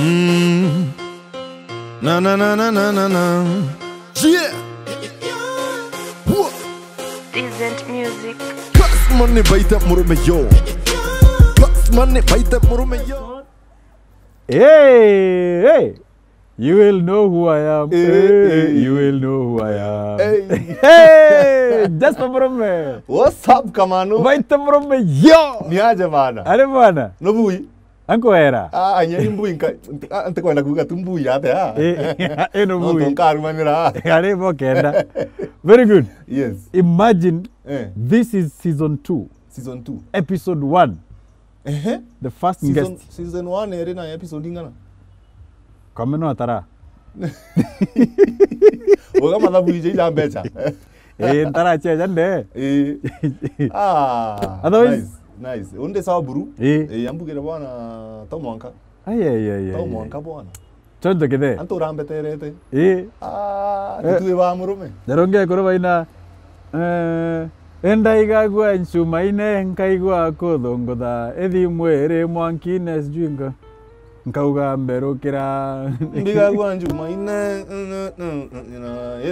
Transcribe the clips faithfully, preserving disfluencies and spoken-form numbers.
Mm. Na, na, na. Yeah. Whoa. Decent music. Class money baita murume yo. Class money baita murume yo. Hey, hey. You will know who I am. Eh, hey, eh, you will know who I am. Hey. Hey, Jasper Murume. What's up, Kamano? Baita Murume yo. Ni aje bana? Ari bana. No bui? Ankwera. Ah, anya ni mbui nka-, ah, ntikwenda kuuga tu mbui ate, ah. Eh, eh, no bui. No nkarumanira. Ari bo kenda. Very good. Yes. Imagine, eh, this is season two. Season two. Episode one. Ehe. The first season, guest. Season one iri na episode ingana? Kameno atara. Uga mathabu ije ija mbeca. Eh, ntaracheja nde. Eh. Ah, otherwise, nice, nice. Unde sawa buru. Eh. Eh, ambugire bwana to mwanka. Ai, ai, ai, ai, to ai. Mwanka bwana. Chonjo kithe. Antu urambeterete. Eh. Ah, eh. Titwi ba murume. Naro ngekuru baina, eh, endaigagua nchumaine, nkaigua kuthungutha, ithimu iri mwankine, sijui nka-, nkauga mberukira. Mbigagua nchumaine,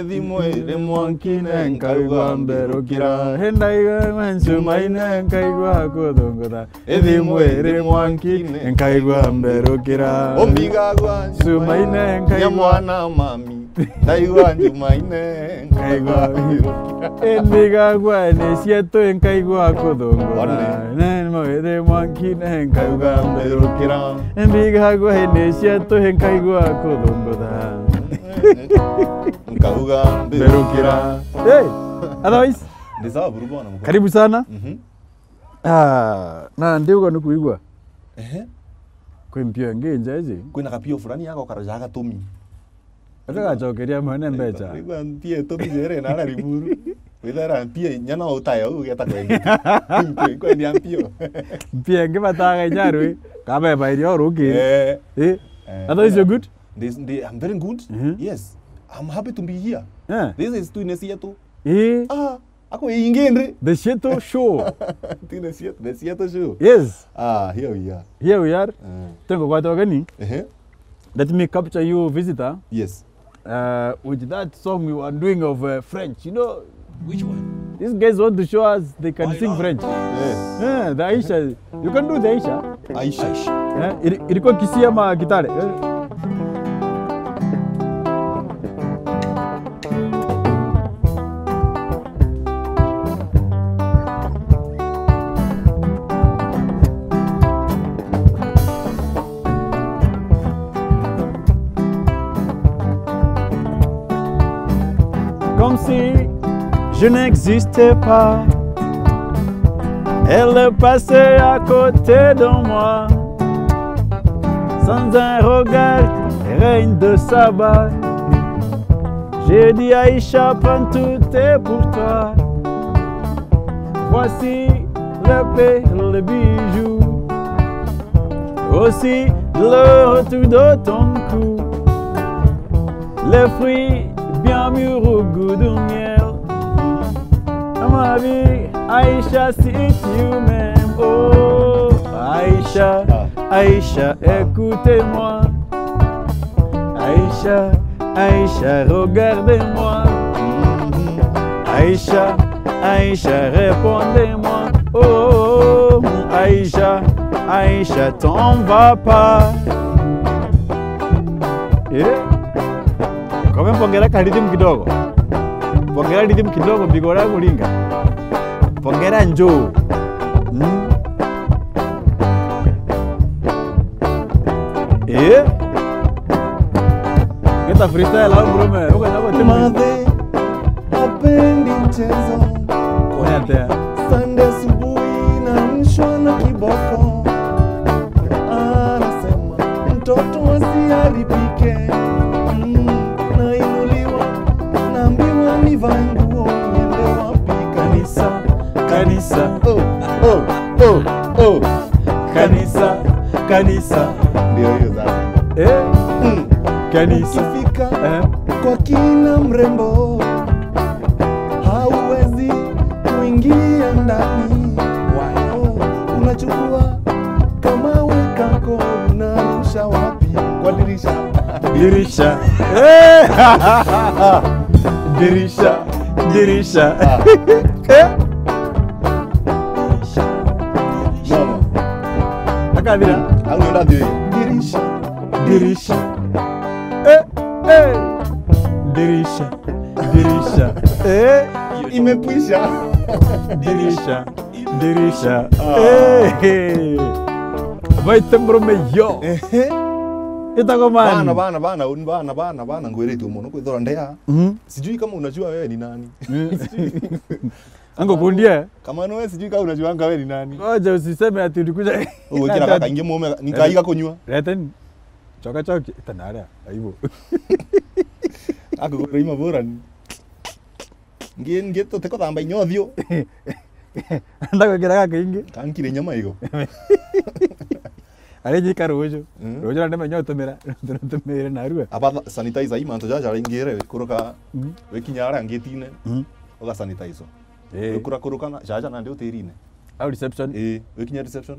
ithimu iri mwankine, nkaigua mberukira. Endaigagua nchumaine, nkaigua kuthungutha, ithimu iri mwankine, nkaigua mberukira. Umbigagua nchumaine, nkaigua mwana mami. Ndaigua nchumaine, nkaigua mberukira. Ndigagua ni cietu, nkaigua kuthungutha. One. Ne, iri mwankine, nkaigua mberukira. Ndigagua ni cietu, nkaigua kuthungutha. Nkauga mberukira. Hey, otherwise, ndi sawa buru bwana mukuru. Karibu sana. Mhm. Ah, na ndiuga ni kuigua. Ehe. Kwi mpio ingi njeji. Kwina kapio fulani yako karaja gatumi. Akagacokeria mwene mbeca. Igua mpio itumi jere na ara Limuru. Withera mpio nyana utaye au ugeta kwendia. Mpio, kwendia mpio. Mpio ingi bataga inyarwi, kabeba irio ruki. Eh. Eh. Eh, otherwise you're good? This, they, I'm very good. Mhm. Yes. I'm happy to be here. Eh. This is tu inesi yetu. Eh. Ah. Ako ingi ndi. The Shito Show. Ti the Shito, the Shito Show. Yes. Ah, here we are. Here we are. Eh. Tengo kwa togeni. Ehe. Let me capture you, visitor. Yes. Uh, with that song you are doing of, uh, French, you know. Which one? These guys want to show us they can sing French. Yeah. Yeah, the Aisha. You can do the Aisha. Aisha. Eh, ili-, ilikuwa Kisii ama Kitale? Eh. Comme si je n'existais pas. Elle passait à côté de moi, sans un regard, reine de Saba. J'ai dit, Aïcha, prends tout, est pour toi. Voici les perles, les bijoux, aussi le retour de ton cou. Les fruits bien mûrs au goût du miel. Ma vie, Aïcha, si tu m'aimes. Oh, Aïcha, ah. Aïcha, écoutez-moi. Aïcha, Aïcha, regardez-moi. Aïcha, Aïcha, répondez-moi. Oh, Aïcha, Aïcha, t'en vas pas. Eh? Kwa hivyo pongera ka rhythm kidogo. Pongera rhythm kidogo, mbigora kuringa. Pongera njoo. Mm. Eh? Geta freestyle au murume, uko nyako timu. Mathe, hapendi mchezo. Koyate. Sunday asubuhi naamshwa na kiboko. Anasema, "Mtoto asiharibike." Mm, nainuliwa, naambiwa nivae nguo, niende wapi? Kanisa, kanisa. Oh, oh, oh, oh. Kanisa, kanisa. Ndio hiyo sasa. Eh? Mm. Kanisa. Ukifika, eh, kwa kina mrembo, hauwezi kuingia ndani. Wow. Unachukua kamawe kako, unarusha wapi? Kwa Dirisha. Eh! Dirisha. Dirisha. Ah. Eh? Mama. Akathira. Au ndio ndio. Dirisha. Dirisha. Eh, eh. Dirisha. Dirisha. Eh? Imekwisha. Dirisha. Dirisha. Ah. Eh, eh. Baite murume yo. Ehe. Itagwo man. Bana, bana, bana, uni bana, bana, bana, ngwiritue mono kwithora ndea. Mhm. Sijui kama unajua wewe ni nani. Mm. Sijui. Ango kundie. Kama wewe sijui kama unajua anga wewe ni nani. Ngoja usiseme ati ulikuja. Ugwikira gaka ingi mume, nikaiga kunyua. Leten. Choka choki, tanara, aibu. Akugura ima bora ni. Ngi, ngi tutikuthamba inya uthiu. Ndagwikira gaka ingi. Kankire nyama igo. Ari jika ruju. Mm. Ruju na ndeme nyotumira, tumire narua. Aba tha-, sanitizer i mantu jaja ringire kuruka. Mm. Wikinya aria ngitine. Mm. Uga sanitizer. Eh. Wikura kuruka na jaja nandi utirine. Au reception? Eh, wikinya reception.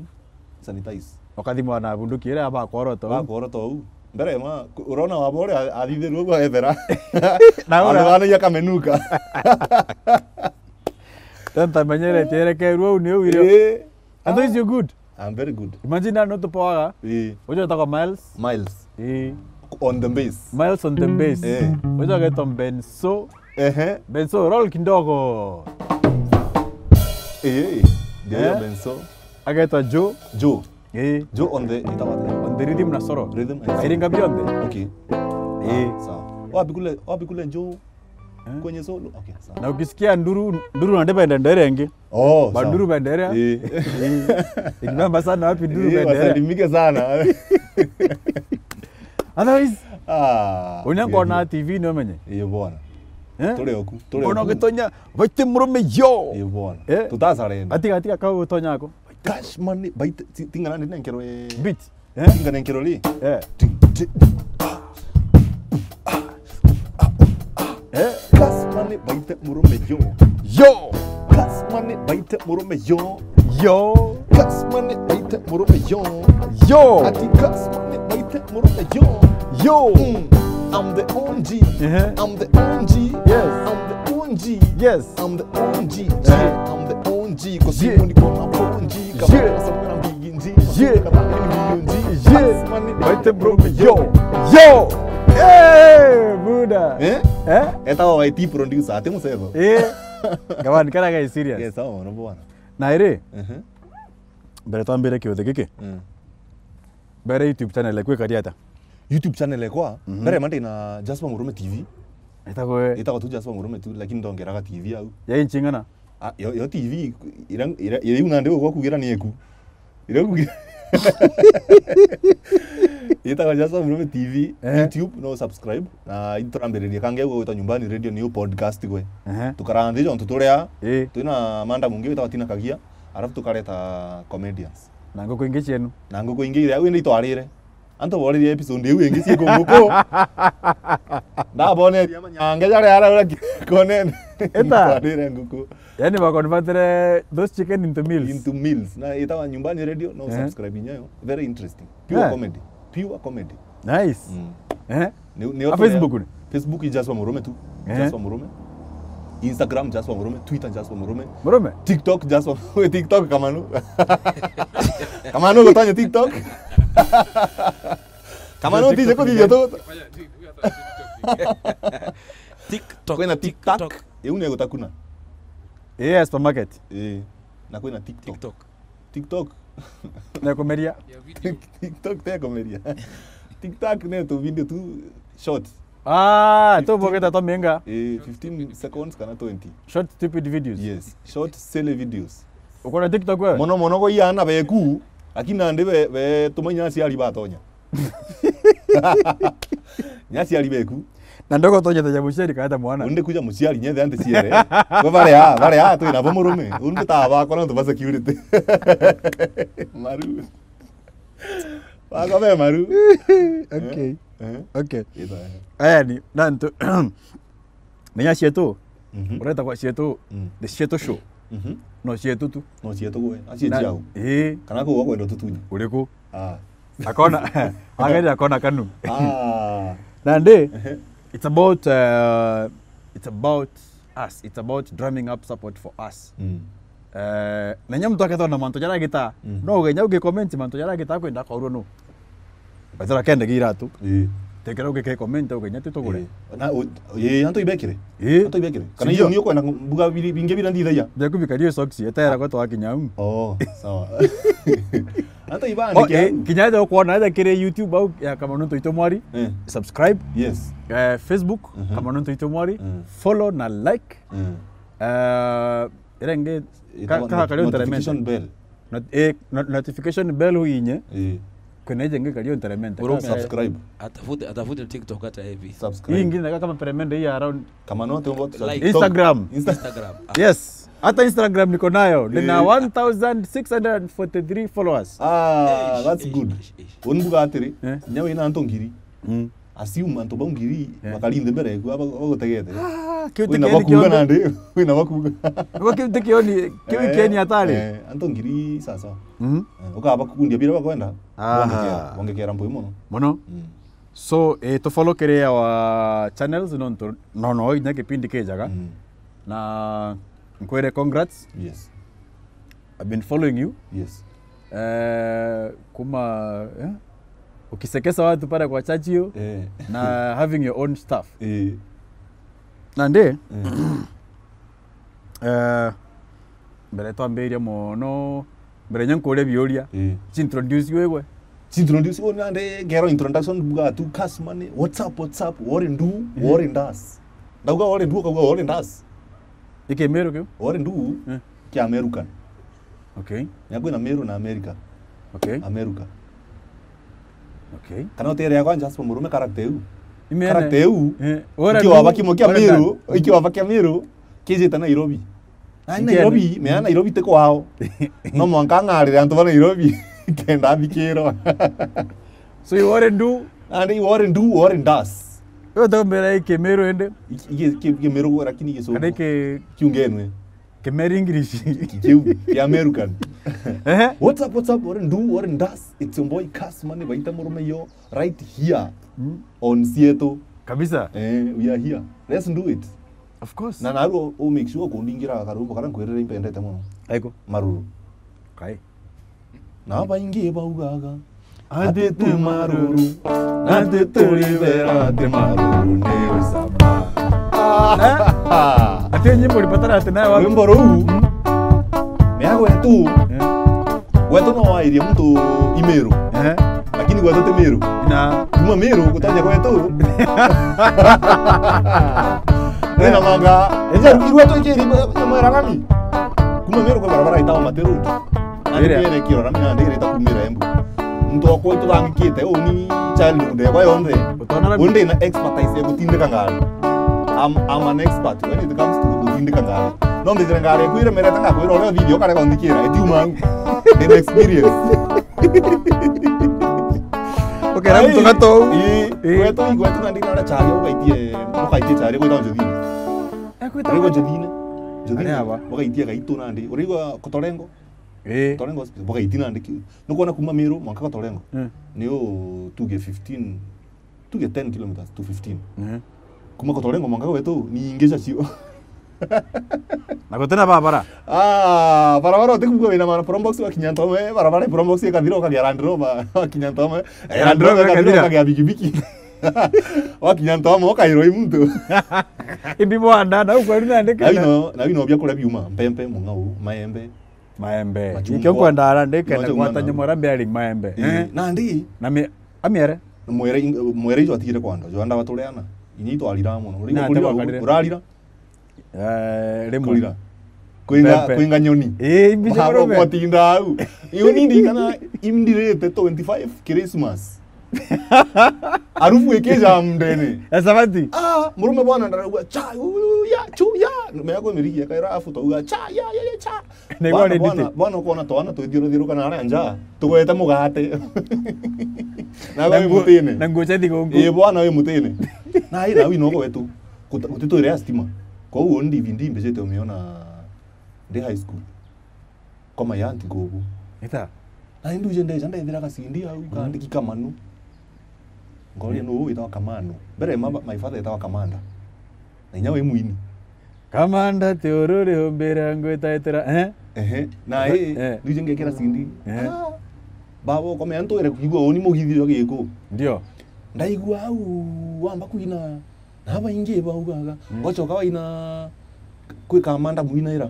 Sanitize. Ukathimwa na bunduki iria bakworota uu. Bakworota uu. Mbere ma, ku-, urona wabo uria a-, athithirwe uguo ethera. Na ura. Andu bana ya kamenuka. Tanta menyere terekerwo uu ni uu irio. Eh. And those you good. I'm very good. Imagine no tupoaga. Eh. Ujo utagwa Miles. Miles. Eh. On the bass. Miles on the bass. Eh. Ujo agetwa Benso. Ehe. Benso, roll kidogo. Eh, eh. Ndio Eh? Benso. Agetwa Joe. Joe. Eh. Joe on the, itawa atia? On the rhythm na solo. Rhythm and solo. Airinga bionthe. Okay. Eh. Sawa. Wapi kule, wapi kule Joe? Eh? Kwenye solo? Okay, sawa. Na ukisikia nduru, nduru na ndibende ndere ingi. Oh, sawa. Banduru bendera. Eh. Eh. Ikibamba sana wapi nduru Eh, bendera. Wasalimike sana. Otherwise, Ah, unya yeah, ngona yeah. T V ni umenye. Iyo bwana. Eh? Turi oku, turi Mbona oku. Ugitonya, baite murume yo. Iyo bwana. Eh? Tutasarenda. Atiga, atiga kau utonya ako. Cash money, baite, ti-, tingana ndi nenkerwe. Beat. Eh? Tingana nenkerwe ri? Eh. Ting, ting, ah, ah, ah, ah. Eh? Cash money, baite murume yo. Yo. Cash money, baite murume yo. Yo. Cash money, baite murume yo. Yo. Ati cash money, baite murume yo. Yo. Mm. I'm the O G. Uh-huh. I'm the O G. Yes. I'm the O G. Yes. I'm the O G. Uh-huh. Yeah, I'm the O G. Kwa simu niko na four G. Kama Yeah. unasema na mbigi nji. Yeah. Kama ni mbigi nji. Yeah. Cash money, baite murume yo. Yo. Eh, Buda. Eh? Eh? Eta wa Y T producer, ati musebo. Eh. Gabani, kara ga serious. Yes, sawa, no bwana. Na iri, Mhm. mbere twambire kiuthi giki, Mm. mbere YouTube channel yaku ikari ata? YouTube channel yakwa, Mhm. mbere mandi na Jasper Murume T V. Itagwe. Itagwa tu Jasper Murume tu, lakini ndongeraga T V au. Ya inchi ing'ana? Ah, yo, yo T V, ira, ira, ira iu nandi ugwa kugira ni eku. Ira kugira. Itagwa Jasper Murume T V, Eh. YouTube, no subscribe. Na iturambiririe kange gwitwa Nyumbani Radio, niyo podcast gwe. Ehe. Tukara nthi jontu turia, Ii. twina manda mungi witagwa Tina Kagia, arafu tukareta comedians. Na nguku ingi cienu. Na nguku ingi iria, au indi itwarire. Antu boririe episode iu ingi ciku nguku. Ndaboneria manyange jaria ara uria ki-, konene. Eta. Itwarire nguku. Yani, ba convertere those chicken into meals. Into meals. Na itawa Nyumbani Radio, no Eh. subscribe inyayo. Very interesting. Pure Eh. comedy. Pure comedy. Nice. Mm. Eh? Ni, ni A otu Facebook ni? Facebook i Jasper Murume tu. Eh. Jasper Murume. Instagram Jasper Murume, Twitter Jasper Murume. Murume? TikTok Jasper, TikTok Kamanu. Kamanu gutanya TikTok. Kamanu tije kuthithia tu. TikTok. Kwina TikTok. TikTok. Iu ni gutakuna. Eh, supermarket. Eh. Na kwina TikTok. TikTok. TikTok. Na kumeria. Ya video. TikTok te kumeria. TikTok ne tu video tu short. Ah, tu bogeta to menga. Eh, fifteen seconds kana twenty. Short stupid videos. Yes, short silly videos. Ukona TikTok wewe? Mono mono go iana beku, lakini nandi be, be tumenya aciari batonya. Nya aciari beku. Na ndogo tonye ta muciari kana ta mwana. Undi kuja muciari nyethe anti ciere. Gwe bare a, bare a, twina bo murume. Undi ta bakwa na ntu ba security. Maru. Bakwa be maru. Okay. Eh? Okay. Ita, eh. Aya ni, na ntu, menya cietu. Mhm. Ureta kwa cietu, Mm. the cietu show. Mhm. No cietu tu. No cietu gwe. Acie Na, ciao. Ii. Kana ko wakwenda tutunye. Uriku? Ah. Akona, agere akona kanu. Ah. Nandi, it's about, uh, it's about us. It's about drumming up support for us. Mm. Eh, na inya muntu akethwa na mantu jaria agita, mm, no ugenya ugicomment mantu jaria agita akwenda akorwo no. Wethira kende gira tu. Ii. Tekera ugike comment ugenya tu tugure. Ii. Na u-, ii, antu ibekire? Ii. Antu ibekire? Kana iyo ni ukwenda mbuga biri-, bingi bira ndithagia? Jaku bikario socks, etera kwa twakinya u. Oh, sawa. Antu ibandike. Oh, eh, kinya aja ukwona aja kiri YouTube au ya Kamanonto Itwe Mwari. Eh. Subscribe. Yes. Eh, Facebook, mhm, Kamanonto Itwe Mwari. Mm. Follow na like. Mm. Eh, iria ingi, ka-, ka-, kario notification bell. Not-, eh, not-, notification bell uinye. Eh. Kwina iji ingi kario nteremente. Bro, subscribe. Atafute, atafute TikTok hata hivi. Subscribe. Hii ingine kama peremende hii around. Kama no te what? Like. TikTok. Instagram. Insta- Instagram. Ah. Yes. Hata Instagram niko nayo. Nina, eh, one thousand six hundred forty-three followers. Ah, eish, that's eish, good. Eish, eish. Unbuga atiri, eh, nyawe ina antu ngiri. Mm. Assume antu bau ngiri, eh, bakari nthi mbere eku, aba-, bagutegete. Ah, kiu ti kieni kionthe. Wina bakuga nandi, wina bakuga. Niguo kiu ti kioni, kiu, eh, kieni atari. Eh, antu ngiri sasa. Mhm. Eh, ukaba kukundia bira bakwenda, aha, bongekera, bongekera mpui mono. Mono. Mm. So, eh, tufollow kiri our channels, nontu, no, no, inya kipindi kijaga. Mm. Na nkwire congrats. Yes. I've been following you. Yes. Eh, kuma, eh, ukisekesa watu pale kwa church hiyo, eh, na having your own stuff. Eh. Nandi, eh, eh, mbere twambiria mono, mbere nya nkuria biuria, eh, ci introduce wigwe. Ci introduce, o nandi ngero introduction buga tu, cuss money, what's up, what's up, what in do, mhm, what in does. Ndauga what in do, ukauga what in does. Iki Meru kiu? What in do, eh, kia American. Okay. Nya kwina Meru na America. Okay. America. Okay. Kana utere yakwa Jasper Murume character iu. Imene. Character iu. Eh, ora ikiwa ndu-, baki mukia ora Meru, nda-, ikiwa bakia Meru, kijite Nairobi. Na Ikene. Nairobi, mea Nairobi ti kwao. No mwanka ng'arire antu ba Nairobi, kenda athikirwa. So you what in do? And you what in do, what in does. Yo to mbere iki Meru ende. Iki, iki, iki, iki Meru lakini Gisungu. Kana iki kiungenwe. Kimeri English. Kiu, ya American. Ehe. What's up, what's up? What in do, what in does? It's your boy Cass Money, baita murume yo, right here, mm, on Sieto. Kabisa. Eh, we are here. Let's do it. Of course. Na naru u make sure kundingira karumbo kara nkwirire impendete muno. Aiko. Maruru. Kai. Na baingi baugaga, ati twi maruru, ati turi bera, ati maruru ni ucamba. Eh? Ati nyimbo ulipatana ati nayo wapi? Rwimbo ruu, mm, mea gwetu, eh, gwetu no wairie muntu i Meru. Eh? Lakini gwetu ti Meru. Na kuma Meru gutonya gwetu. Wina manga, eja irua twikiri mwera rami. Kuma Meru kwa barabara itawa Mate Road. Nandi iria, kwere kirora mina ndirita kumira Embu. Muntu okwa ituthangikite, uni childhood yakwa yonthe. Utona na undi na expertise ya gutindika ngari. I'm, I'm an expert when it comes to gutindika ngari. No mbithire ngari yaku iremerete ngakwira uria uthithia ukarega unthikira. Eti uma au. Ndina experience. Ukera muntu gato. Ii, ii, gwetu, gwetu nandi na charia ukaitie, ukaitie charia gwita njuthini. Ekwita urigo njuthini. Njuthini. Ari aba. Ukaitie gaitu nandi. Urigo Kotorengo. Eh. Kotorengo hospital, bagaiti nandi kiu. Nukwona kuma Meru mwanka Kotorengo. Eh. Ni u tuge fifteen, tuge ten kilometers to fifteen. Eh. Kuma Kotorengo mwanka gwetu ni ingi cia cio. Na gutina barabara? Ah, barabara utikugua wina mana Probox wakinya Ntome, barabara Probox ikathira ukagia Land Rover, wakinya Ntome. Eh, Land Rover ikathira ukagia bikibiki. Wakinya Ntome ukairwa i muntu. Imbi bwanda, na ukwari nandi kenda. Na wino, na wino bia kuria biuma, mpempe, mung'au, maembe. Maembe. Machungwa. Nikio nkwenda ara ndikenda gwatanya mwana bearing maembe. Eh, eh? Nandi? Na mi-, amiere? Mwere, mwere ijo atigire kwanda. Jo anda batureana. Inyi itwarira mono. Uri na kurira, ate wakarire? Urarira? Eh, rimwe. Kurira. Kwinga, pepe. Kwinga nyoni. Eh, imbi cia marobe. Gwatinda au. Iyo nindi kana imdirite twenty-five Christmas. Harufu ikija mndene. Ya sabati. Ah, murume bwana ndarauga, "Cha, uya, chuya." Nume yako imirigi ya kaira afu tauga, "Cha, ya, ya, ya, cha." Niguo bwana, ni nditi. Bwana, bwana, ukona twana twithiuruthiuruka na aria nja, tugwete mugate. Na we mutine. Na nguo cia thigunku. Ii, bwana, we mutine. Na ii, na wino gwetu. Guti, gutitwire ya stima. Kwou ndi D V D mbijite umiona ndi high school. Koma ya anti gugu. Ita? Na induje ndeja ndethira ka C D au, mm, kandiki kamanu. Ngoria, "Nuu witawa Kamano?" Mbere ma-, my father etawa Kamanda. Na inya wi mwini. Kamanda ti ururi umbira ngwitaitira, eh? Ehe. Na, eh, eh, riu je ngekira C D. Eh. Ah. Baba ukomea ntwire kuigua uni mugithi uyo giku. Ndio. Ndaigua au wamba kwina. Na baingi baugaga, mm, wachoka waina kwi Kamanda mwinaira.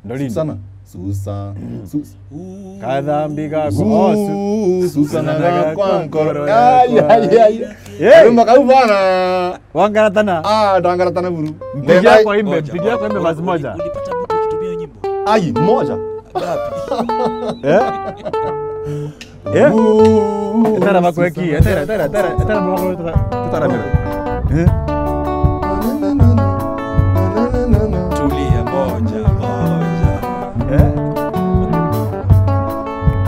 Ndorindi. Susana. Susa. Sus-, Kathambi gakwa. Ooh, oh, su-, Susana gakwa nkoro yakwa. Ai, ai, ai. Hey! Ruma kau bana. Wangaratana. Ah, ndangaratana buru. Mpigia kwa imbe, mpigia kwa imbe verse moja. Ulipata mtu akitumia nyimbo? Ai, moja. Ngapi? Eh? Eh? Etara bakweki, etara, etara, etara, etara mama tuta-, tutaramira. Eh? Tulia, moja, moja. Eh?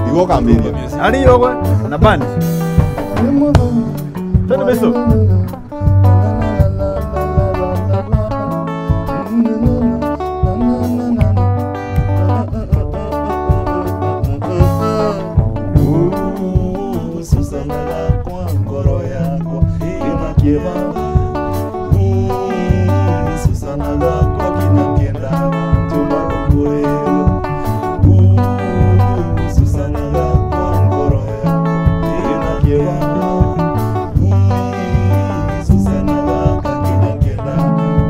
Igo kambiria. Ari yogwe na band. Tena beso. Susana gakwa, ngoro yakwa ina kibaba. Susana gakwa, kinya kenda tuma kukwira. Susana gakwa, ngoro yakwa ina kibaba. Susana gakwa, kinya kenda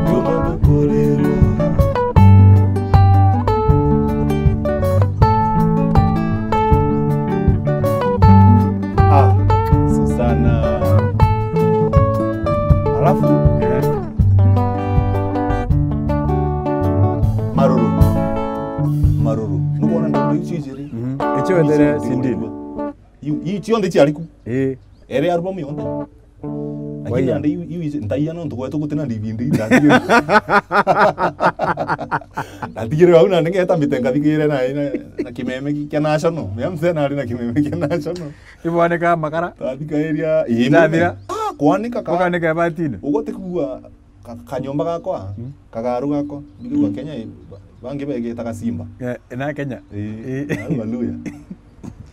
tuma kukwira. Ah, Susana. Alafu, eh, Maruru. Maruru. Nukwona ndimbo icio ijiri? Mhm. Icio wethere C D. Iu, iu cionthe ciari ku? Ii. Ere album yonthe. Lakini waiya. Nandi iu, iu ici, ntaiya nontu gwetu gutina D V D, ndatigire. Ndatigire au nandi ngeta mbite nkathikire na, na, na kimeme ki-, kia National. Ya mzee nari na kimeme kia National. Iboneka makara. Ndathikairia, ii, ndathira. Ah, kwanika ka. Ukanika batini. Ugote kugua ka-, kanyomba gakwa, mm, kagaru gakwa. Mbigua, mm, Kenya, ii, ba-, bangi begetaga Simba. Eh, na Kenya. Ii, ii. Na Luya.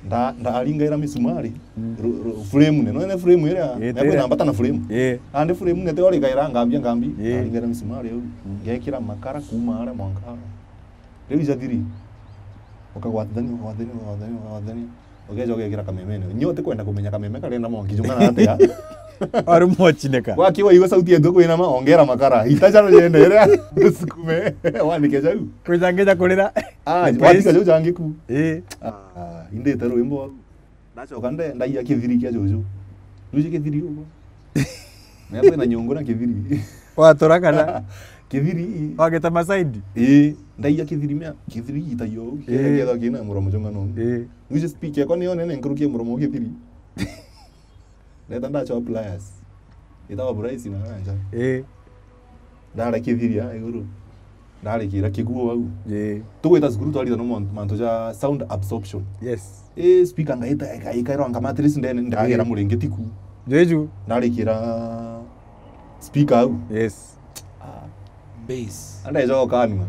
Nda-, ndaringaira misumari, mm, ru-, ru-, frame ne, no ene frame iria, ii, ya kwina mbata na frame. Ii. Andi frame ne te ori gaira ngambi, ngambi, ii, ndaringaira misumari au, mm, ngekira makara kuma aria mwanka aria. Riu ijathiri, ukagwatithania, ukagwatithania, ukagwatithania, ukagwatithania, ugeja ugekira kamemene. Nyo utikwenda kumenya kameme karenda mwanki jungana atia. Ari mochineka. Wakiwa igua sauti yetu kwina ma, ongera makara. Itacha rienderea, usukume, wanike jau. Kwijangeja kurira. Ah, watika jau jangiku. Ii. Ah, indite rwimbo. Ndacoka nde-, ndaia kithiri kia juju. Nuji kithiri ugo. Na kwina nyungu na kithiri. Watura kana? Kithiri. Wageta masaidi? Ii, ndaia kithiri mea, kithiri itaio. Ii. Kethwa kina muromo jongano. Ii. Nuji speak yakwa niyo nene nkurukie muromo kithiri. Ndeta ndachoa pliers. Itawa pliers na nja. Ii. Ndare kithiria iguru. Ndarikira kiguo au. Ii. Tugwita cukuru twarithanwa mon-, mantu ja sound absorption. Yes. Ii, speaker ngaita, ika-, ikairwa ngama at least ndene, ndagera, ii, muringiti ku. Jeju. Ndarikira speaker au. Yes. Ah. Bass. Andeja ukanua.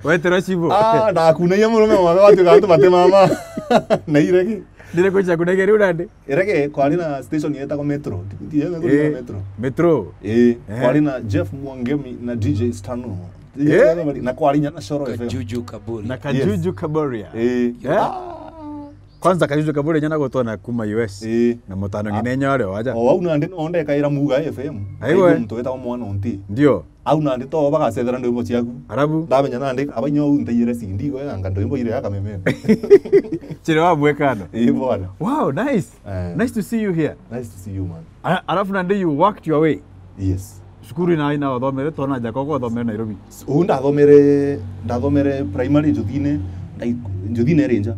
Wetera cibo. Ah, ndakunaia murume mwana watu kantu bate mama. Na iregi. Ndire kwicha kunege riu nandi. Irege, kwari na station yetagwa Metro. Ti, ti yetagwa, ii, Metro. Metro. Ii, ehe, kwari na Jeff Mwangemi na D J Stano. Ii? Na kwari nya na Shoro F M. Kajuju Kaburia. Na Kajuju, yes, Kaburia. Ii. Eh? Ah. Kwanza Kajuju Kaburia nyana gutona kuma U S. Ii. Na mutano, ah, ngine nyo ore waja. O au nandi no ndekaira Muga F M. Aiwe. Aigua muntu wetagwa Mwana Onti. Ndio. Au nandi to bagacethera ndwimbo ciaku. Arabu? Ndamenya nandi, aba inyo au ntaiyire C D gwe, anga ndwimbo ire ya kamemene. Chire wa mwekano. Ii, bwana. Wow, nice. Eh. Nice to see you here. Nice to see you, man. A-, arafu nandi you worked your way. Yes. Cukuru ina, ina uthomere, tona jako uthomere Nairobi. S-, uu ndathomere, ndathomere primary Njuthine, ndai-, Njuthine iri nja.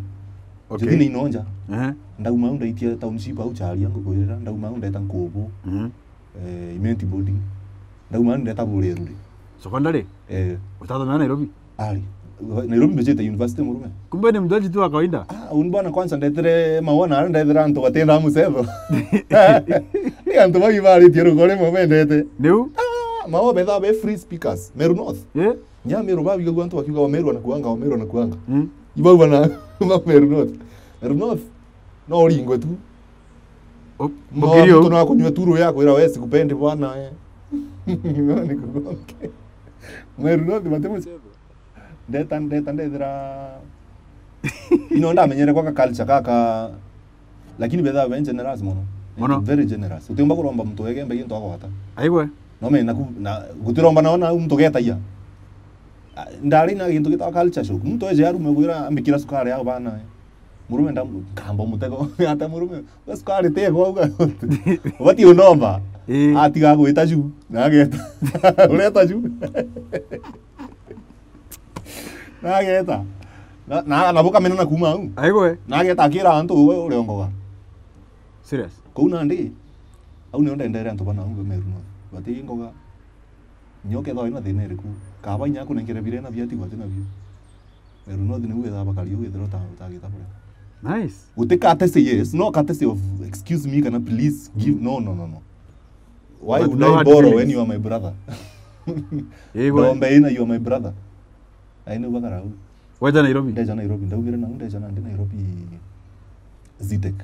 Okay. Njuthine ino nja. Ehe. Ndauma au ndaitia township au Charia ngukwirira, ndauma au ndeta Nkubu. Mhm. Eh, Imenti boarding. Ndauma ndeta Burerure. Secondary? Eh. Utathomera Nairobi? Ari. Nairobi mbijite university murume. Kumbe ni mjaji tu wa kawaida? Ah, uni bwana kwanza ndetere maua na ndethera antu batenda mucetho. Ni antu bagi baritie rugore mo bendete. Niu? Ah, maua betha be free speakers. Meru North. Eh? Nya Meru babigagua antu bakiuga Wameru anakuanga, Wameru anakuanga. Mm. Ibau bana, ba Meru North. Meru North. No uringwe tu. Mbugiri muntu no akunyua turu ya kwira we sikupendi bwana, eh. Nikugonge. Meru no thima timu. Ndeta, ndeta, ndethira. Ino ndamenyere kwa ka culture kaka, lakini betha be generous mono. Mono. Very generous. Utiumba kuromba muntu wege mbe into agwata. Aigwe. No me na ku, na gutiromba naona muntu getaia. Ah, ndari na gintu gitwa culture shock. Muntu eje arume gwira ambikira sukari ya bana. Murume ndam-, nkamba mutego. Ata murume, we sukari te kwa uga. Ubati unomba. Ii. Atiga gwita ju, na ageta. Ureta ju. Na ageta. Na, na, na bukamena na kuma au. Aigwe. Na ageta akira antu we uri ongoga. Serious? Kou nandi, au nio ndendere antu bana au Meru no. Bati ngoga. Nyo kethwa ina thina iriku. Kaba inya akunenkere birena biatigwa tina bio. Meru no thina uwe thaba kari uwe thero ta utagita bure. Nice. Utikate say yes, no kate say of excuse me kana please give. No, no, no, no. Why would I borrow when you are my brother? Ii, gwe. Ndombe ina you are my brother. Aine ubakarau. Weja Nairobi? Ndeja Nairobi, ndaumire na ndeja na ndi Nairobi Zitek.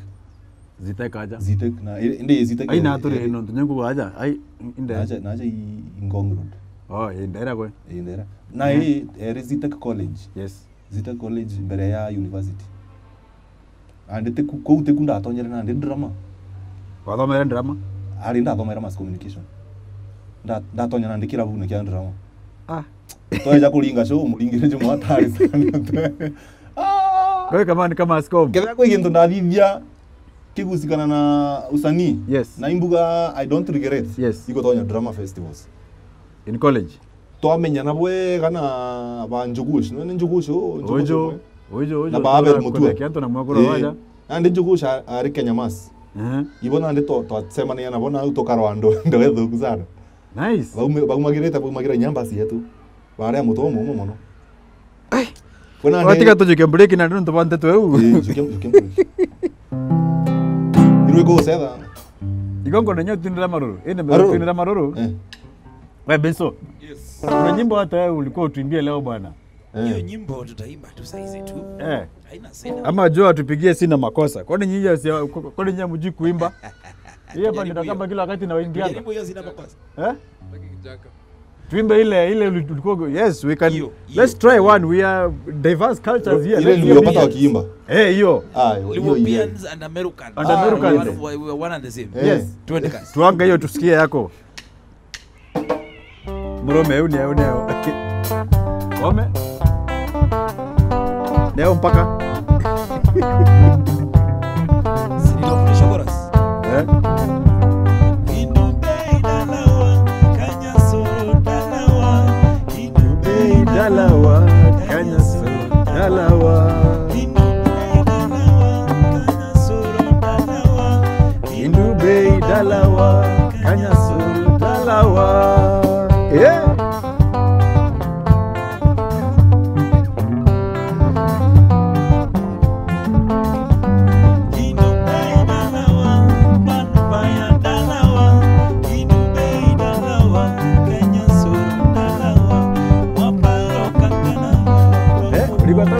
Zitek aja? Zitek na, i-, ndi Zitek. Ai, na turi nontu nyengu aja, ai, inde. Naja, naja i Ngong Road. Oh, i ndera gwe. I ndera. Na i, eri Zitek College. Yes. Zitek College mbere ya university. Nandi tiku, kuu tiku ndatonyere nandi drama. Wathomere drama? Ari ndathomere mass communication. Nda-, ndatonya nandi kirabune kia drama. Ah. Tweja kuringa show, muringire jumwa atari sana. Ah. Wewe kama ni kama mass com. Kethira kwi gintu ndathithia kigusikana na usanii. Yes. Na imbuga I don't regret. Yes. Iko tonya drama festivals. In college. Twamenyana bwega na ba Njugush. Nwe ni Njugush, u, Njugush Uju, umwe? Uju, uju, na ba Abel Mutua. Kianto na mwakura waja. Nandi Njugush a-, ari Kenya Mass. Ehe. Ibo nandi twa-, twacemania nabo na au tukarwa ndo, ndo ethuku sana. Nice. Baume-, baumagirite, baumagira inya mbasi yetu. Baria mutu umwe umwe mono. Ai. Kuna ndi- Watiga tujuke break na ndio tubante tweu. Eh, juke, juke break. Irwe go setha. Igongo nenyo twindira maruru. Ende Maruru? Twindira maruru. Eh. We Benso. Yes. Kuna nyimbo hata wewe ulikuwa utuimbie leo bwana. Eh. Hiyo nyimbo tutaimba tu saizi tu. Eh. Haina sina. Ama Joe atupigie sina makosa. Kwani nyinyi si, kwani nyinyi hamjui kuimba? Hiyo hapa ndio kama kila wakati na waimbianga. Jaribu hiyo sina makosa. Eh? Tuimbe ile, ile ulikuwa, yes, we can. Hiyo, hiyo. Let's try one. We are diverse cultures here. Ile niliyopata wakiimba. Eh, hiyo. Ah, hiyo, hiyo. Europeans and Americans. And Americans. One, we, we are one and the same. Eh. Yes. Twende kazi. Tuange hiyo tusikie yako. Murume, eu neo, neo. Ome. Neo mpaka. Sinitofundisha chorus. Eh? Indubei dalawa, kanyasoro dalawa. Indubei dalawa, kanyasoro dalawa. Indubei dalawa, kanyasoro dalawa. Indubei dalawa, kanyasoro dalawa. Eh? Eh, ulipata?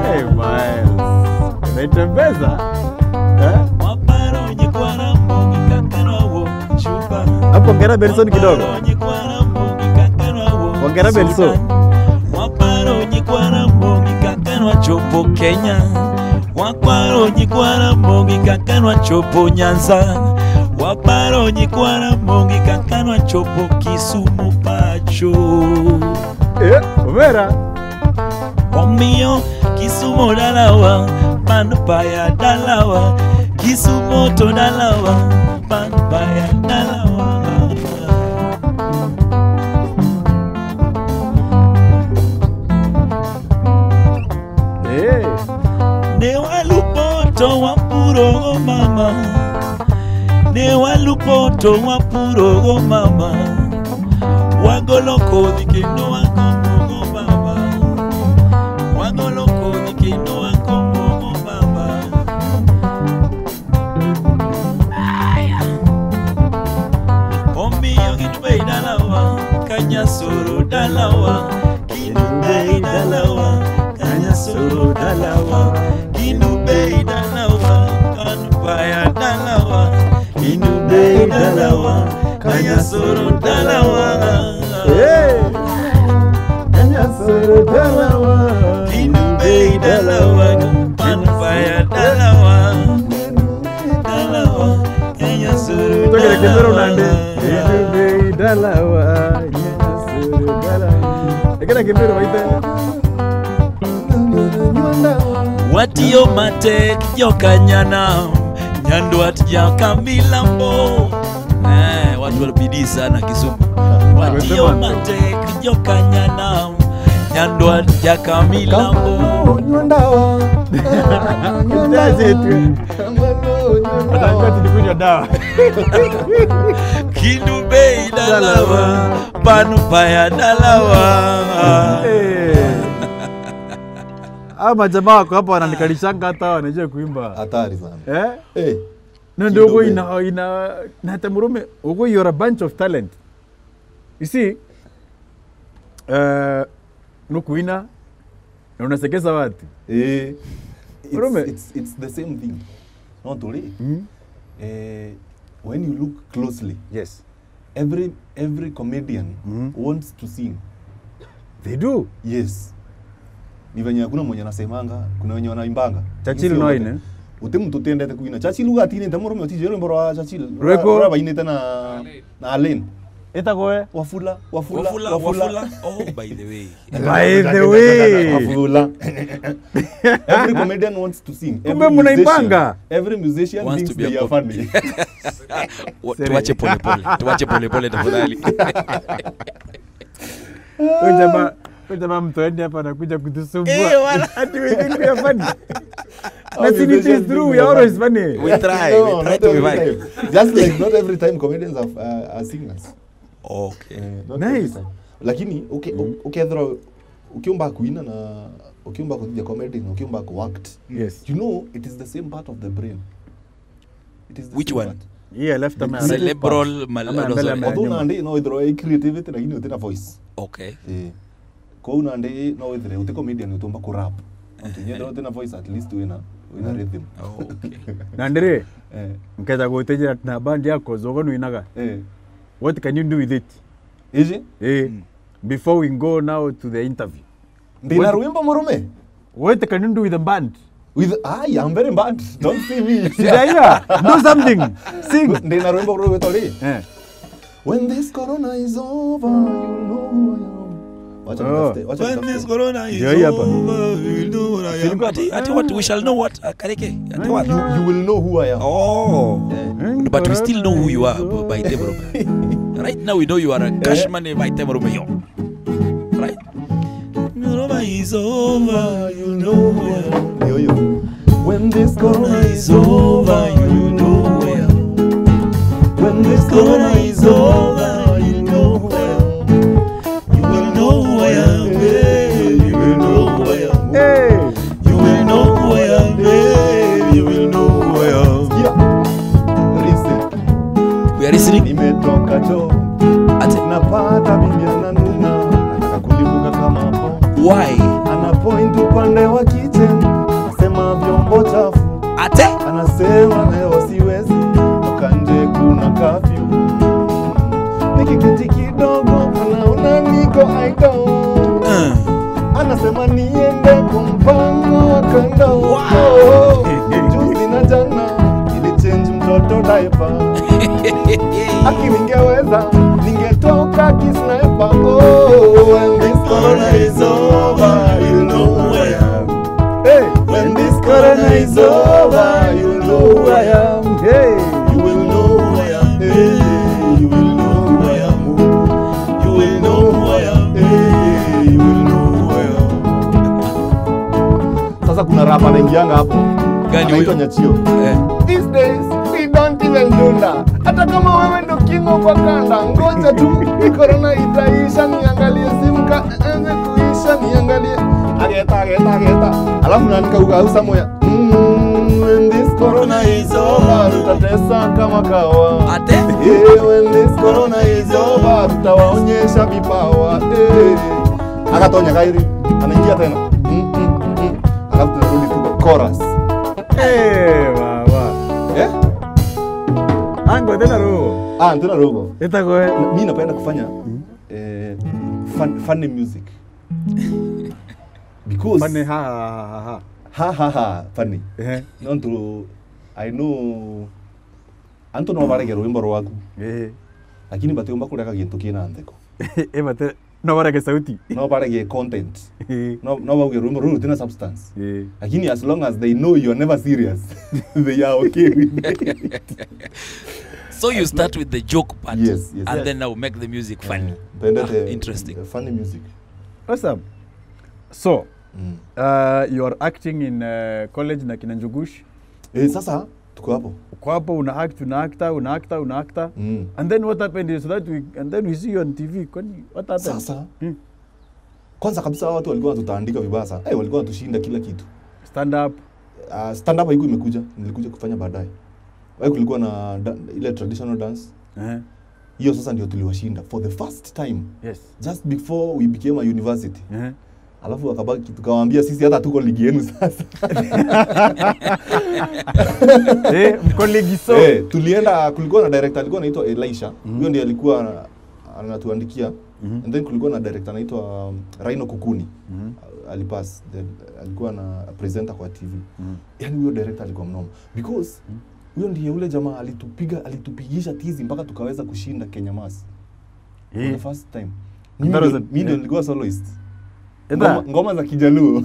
Hey, Miles. Unaitembeza? Eh? Hapo ongera Benson kidogo. Ongera Benson. Chopo Kenya, wakwaro nyikwara mbogi kakanwa chopo Nyanza, wakwaro nyikwara mbogi kakanwa chopo Kisumu pacho. Eh, Omera. Omiyo Kisumu dalawa, bandu baya dalawa, Kisumu to dalawa, bandu baya dalawa. Eh. Ni walupoto wa mpurogo mama. Ni walupoto wa mpurogo mama. Wagolo kothi kindo wakomogo mama. Wagolo kothi kindo wakomogo mama. Dalawa, Panu Paya, Dalawa. Dalawa, Kenya Suru, Tokere Kibero nande. Dalawa. Idume, Dalawa, Kenya Suru, Dalawa. Ekera Kibero baite. Watio matek jokanyana, nyandwat jaka milambo. Eh, watu wa bidii sana Kisumu. Watio matek jokanyana, nyandwat jaka milambo. Kamano nywa ndawa. Nywa ndawa. Kamano nywa ndawa. Atangati ni kunywa dawa. Kindu bei Dalawa, Panu Paya Dalawa. Eh. Hawa majamaa wako hapa wananikalishanga hata hawa wanajua kuimba. Hatari sana. Eh? Eh. Na ndio Kidogo. Ugo ina, ina, na hata murume, ugo, you're a bunch of talent. You see, eh, nukuina, na unasekeza watu. Eh. It's, Murume. It's, it's the same thing. Not only. Mm. Eh, when you look closely, Yes. every, every comedian Mm. wants to sing. They do. Yes. Ni venye hakuna mwenye anasemanga, kuna wenye wanaimbanga. Churchill Sio no wote. Aine. Uti mtu utiendete kuina. Churchill uga atinite murume, utijue rwimbo rwa Churchill. Rweko. Rwa, rwa bainite na, na Alain. Ita kwe? Wafula, Wafula, Wafula, Wafula. Wafula. Oh, by the way. By the way. Wafula. Every comedian wants to sing. Kumbe Every mnaimbanga? Musician, every musician Wants thinks to be a they are comedian. Funny. Wa-, Sorry. Tuache pole pole. Tuache pole pole tafadhali. Huyu jamaa, huyu jamaa mtoeni hapa anakuja kutusumbua. Eh, wala. Ati we think we are funny? How Na si ni musicians through, think we we are are always funny? Funny. We try, No, we try not to be every funny. Time. Just like not every time comedians are, uh, are singers. Okay. Eh, not every Nice. Time. Lakini, uke-, Mm. ukethirwa ukiumba kuina na ukiumba kuthithia comedy na ukiumba ku act, Yes. you know, it is the same part of the brain. It is the Which same one? Part. Yeah, left ama ya Cerebral mal-, Ama ya mbele ama ya Although nyuma. Nandi no ithirwa i creativity, lakini utina voice. Okay. Eh. Kou nandi no withire uti comedian utumba ku rap. Ehe. Nontu nyethira utina voice, at least wina, wina Mm. rhythm. Oh, okay. Na ndiri, Eh. Nketha gutijira na band yako, zogo nwinaga. Eh. What can you do with it? Iji? Eh. Mm. Before we go now to the interview. Ndina What rwimbo murume? What can you do with the band? With, I am very bad. Don't see me. Sidaiga, do something. Sing. Ndina rwimbo rwitwa ri? Eh. When this corona is over, you'll know who I am. Wacha Oh. Nitafute, wacha When nitafute. This corona is Ndio hii hapa. Over, you'll know who I am. Silikuwa Ati, hapa. Ati what? We shall know what? Uh, Kareke? Ati what? You, you will know who I am. Oh. Eh. But we still know who you are, by the way. Right now we know you are a cash money by the way. Right? Corona is over, you'll know who I am. Yo, yo. When this corona is over, you'll know who I am. When this corona is over, you'll know who I am. You will know who I am, babe. You will know who I am. Hey. You will know who I am, babe. You will know who I am. Yeah. Listen. We are listening. Nimetoka choo. Ati. Napata bibi ananuna. Nataka kulipuka kama hapo. Why? Ana point upande wa kitchen. Anasema vyombo chafu. Ate? Anasema leo siwezi. Toka nje kuna curfew. Nikiketi kidogo, anaona niko idle. Uh. Anasema niende kwa mpango wa kando. Wow. Juzi na jana, nilichange mtoto diaper. Aki ningeweza, ningetoka kisniper. Oh, when this corona is over, you'll know who I am. Hey. When this corona is over, you'll know who I am. Hey. You will know who I am. Hey, you will know who I am. You will know who I am. Hey, you will know who I am. Sasa kuna rapa anaingianga hapo. Gani huyo? Anaitwa Nyachio. Eh. These days, we don't even dunda. Hata kama wewe ndo king of Wakanda, ngoja tu, hii corona itaisha, niangalie simu ka-, anze kuisha, niangalie. Ageta, ageta, ageta. Alafu naandika uga au somewhere. Mm, when this corona is over, tutatesa kama kawa. Ate? Yeah, when this corona is over, tutawaonyesha vipawa. Eh. Agatonya kairi, anaingia tena. Mm, mm, mm. Alafu tunarudi tu kwa chorus. Eh, baba. Eh? Ango tena roho. Ah, tena roho. Ita kwe. Mi napenda kufanya, eh, fun-, funny music. Because Cause funny, ha, ha, ha, ha, ha. Ha, ha, ha, funny. Ehe. Nontu I know antu no barege rwimbo rwaku. Ehe. Lakini batiumba kurega gintu kina ntheko. Eh, bate-, no barege sauti. No barege content. Eh. No, no bauge rwimbo ruru rutina substance. Eh. Lakini as long as they know you are never serious, they are okay with it. So you start with the joke part, yes, yes, and yes, then now make the music funny. Eh, mpendete, ah, interesting, funny music. Awesome. So, mm, uh, you are acting in, uh, college na kina Njugush. Eh, sasa, tuko hapo. Uko hapo, una act, una actor, una actor, una actor. Mm. And then what happened is that we, and then we see you on T V. Kwani, what happened? Sasa, hmm, kwanza kabisa, watu walikuwa wanatutandika vibaya sana. Eh, walikuwa wanatushinda kila kitu. Stand up. Ah, stand up haikuwa imekuja, nilikuja kufanya baadaye. Wai kulikuwa na da-, ile traditional dance. Ehe. Hiyo sasa ndio tuliwashinda for the first time. Yes. Just before we became a university. Ehe. Alafu wakabaki, tukawaambia, "Sisi hata tuko ligi yenu sasa." Eh, mko ligi so. Eh, tulienda, kulikuwa na director alikuwa anaitwa Elisha. Mhm. Huyo ndiye alikuwa ana-, anatuandikia. Mhm. And then kulikuwa na director anaitwa, um, Rhino Kukuni. Mhm. Alipass. Then alikuwa na presenter kwa T V. Mhm. Yaani huyo director alikuwa mnoma. Because, mhm, huyo ndiye ule jamaa alitupiga, alitupigisha tizi mpaka tukaweza kushinda Kenya Mass. For, eh, the first time. And mimi that was ndio, a, mimi ndio, yeah, nilikuwa soloist. And ngoma, that, ngoma za Kijaluo.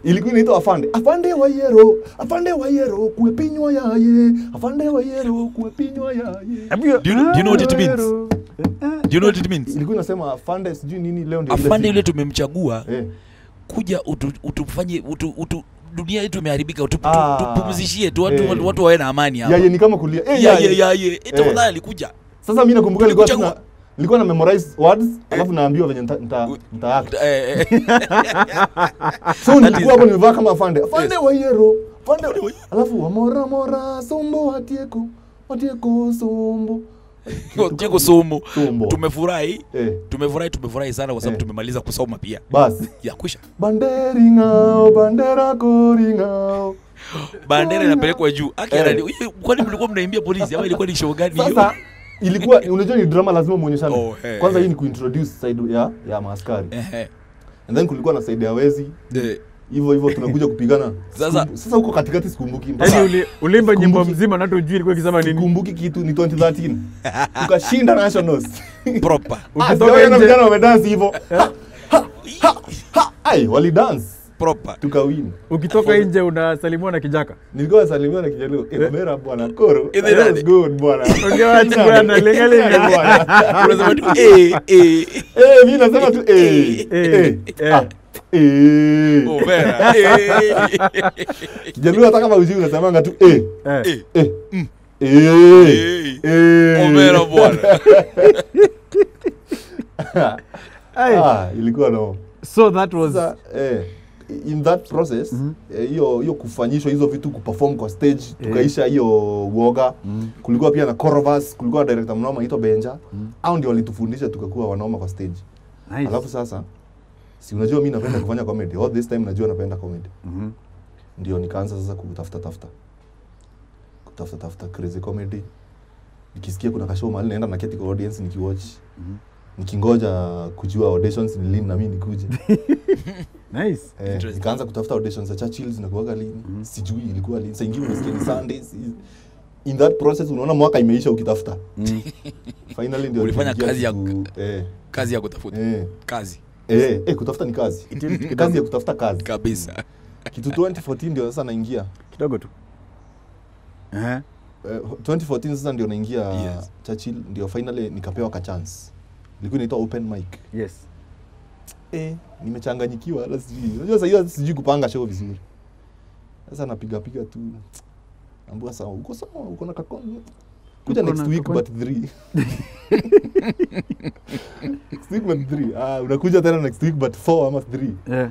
Ilikuwa inaitwa Afande. Afande wa Yero, Afande wa Yero, kuepinywa yaye. Afande wa Yero, kuepinywa yaye. Hebu hiyo, do you know, do you know what it means? Do you know what it means? Ilikuwa inasema Afande sijui nini, leo ndio ile siku. Afande yule tumemchagua. Eh. Kuja utu-, utufanye, utu-, utu-, dunia yetu imeharibika, utu-, utu-, ah, tupumzishie tu, watu, eh, watu, watu wawe na amani hapa. Yaye ni kama kulia. Eh, yaye, yaye, yaye. Eh, eh, tafadhali kuja. Sasa mimi nakumbuka nilikuwa, tulikuchagua, sina, nilikuwa na memorize words, eh, alafu naambiwa venye nita-, nita-, eh, nita act. Eh, eh. So that nilikuwa is hapo nimevaa kama afande. Afande, yes, wa Yero. Afande wa-, alafu wa mora mora, sombo watieko. Watieko sombo. Watieko sombo. Sombo. Tumefurahi. Eh. Tumefurahi, tumefurahi sana kwa sababu, eh, tumemaliza kusoma pia. Bas. Ya kwisha. Banderi ngao, bandera kori ngao. Bandera inapelekwa juu. Aki, eh, anani-, kwani mlikuwa mnaimbia polisi ama ilikuwa ni show gani hiyo? Sasa, ilikuwa, unajua ni drama lazima muonyeshane. Oh, eh, kwanza, eh, hii ni kuintroduce side ya, ya maaskari. Eh, eh. And then kulikuwa na side ya wezi. Eh. Hivyo, hivyo tunakuja kupigana. Sasa, sikumbu-, sasa huko katikati sikumbuki. Mpaka, yaani uli-, ulimba nyimbo sikumbuki, mzima na hata hujui ilikuwa ikisema nini. Sikumbuki kitu, ni twenty thirteen. Tukashinda nationals. Proper. Ah, ukitoka sijaona nje vijana wamedance hivyo. Eh? Ha, ha, ha, ha. Ai, walidance. Proper. Tukawin. Ukitoka nje unasalimiwa na Kijaka. Nilikuwa nasalimiwa na Kijaluo. Eh, eh, mera bwana koro. Eh, that was good bwana. Ongea wazi bwana, lenga lenga. Bwana. Unasema tu, eh, eh. Eh, mimi nasema tu, eh, eh, eh, eh. Ah, eh. Oh, mera. Eh. Kijaluo hata kama hujui unasemanga tu, eh. Eh. Eh. Eh. Mm. Eh. Eh. Eh. Oh, mera bwana. Ai. Ah, ilikuwa no. So that was, sasa, eh, in that process, mhm, eh, hiyo, hiyo kufanyishwa hizo vitu, kuperform kwa stage, eh, tukaisha hiyo uoga. Mhm. Kulikuwa pia na Corovas, kulikuwa na director mnoma anaitwa Benja. Mhm. Hao ndio walitufundisha tukakuwa wanoma kwa stage. Nice. Alafu sasa, si unajua mimi napenda kufanya comedy. All this time najua napenda comedy. Mhm. Ndio nikaanza sasa kutafuta tafuta. Kutafuta tafuta crazy comedy. Nikisikia kuna kashow mahali naenda naketi kwa audience nikiwatch. Mhm. Nikingoja kujua auditions ni lini na mimi nikuje. Nice. Eh, interesting. Nikaanza kutafuta auditions za Churchill zinakuwaga lini. Mhm. Sijui ilikuwa lini. Saa ingine unasikia ni Sundays. In that process unaona mwaka imeisha ukitafuta. Mm. Finally ndio ulifanya kazi ya, eh, kazi ya kutafuta. Eh. Kazi. Eh, eh, kutafuta ni kazi. Kazi ya kutafuta kazi. Kabisa. Kitu twenty fourteen ndio sasa naingia. Kidogo tu. Ehe. Eh, twenty fourteen sasa ndio naingia, yes, Churchill, ndio finally nikapewa ka chance. Ilikuwa inaitwa open mic. Yes. Eh, nimechanganyikiwa, hata sijui. Unajua sasa hiyo sijui kupanga show vizuri. Sasa napiga piga tu. Ambua sawa, uko sawa, uko na kakon. Kuja next week but three. Next week but three. Ah, unakuja tena next week but four ama three. Yeah.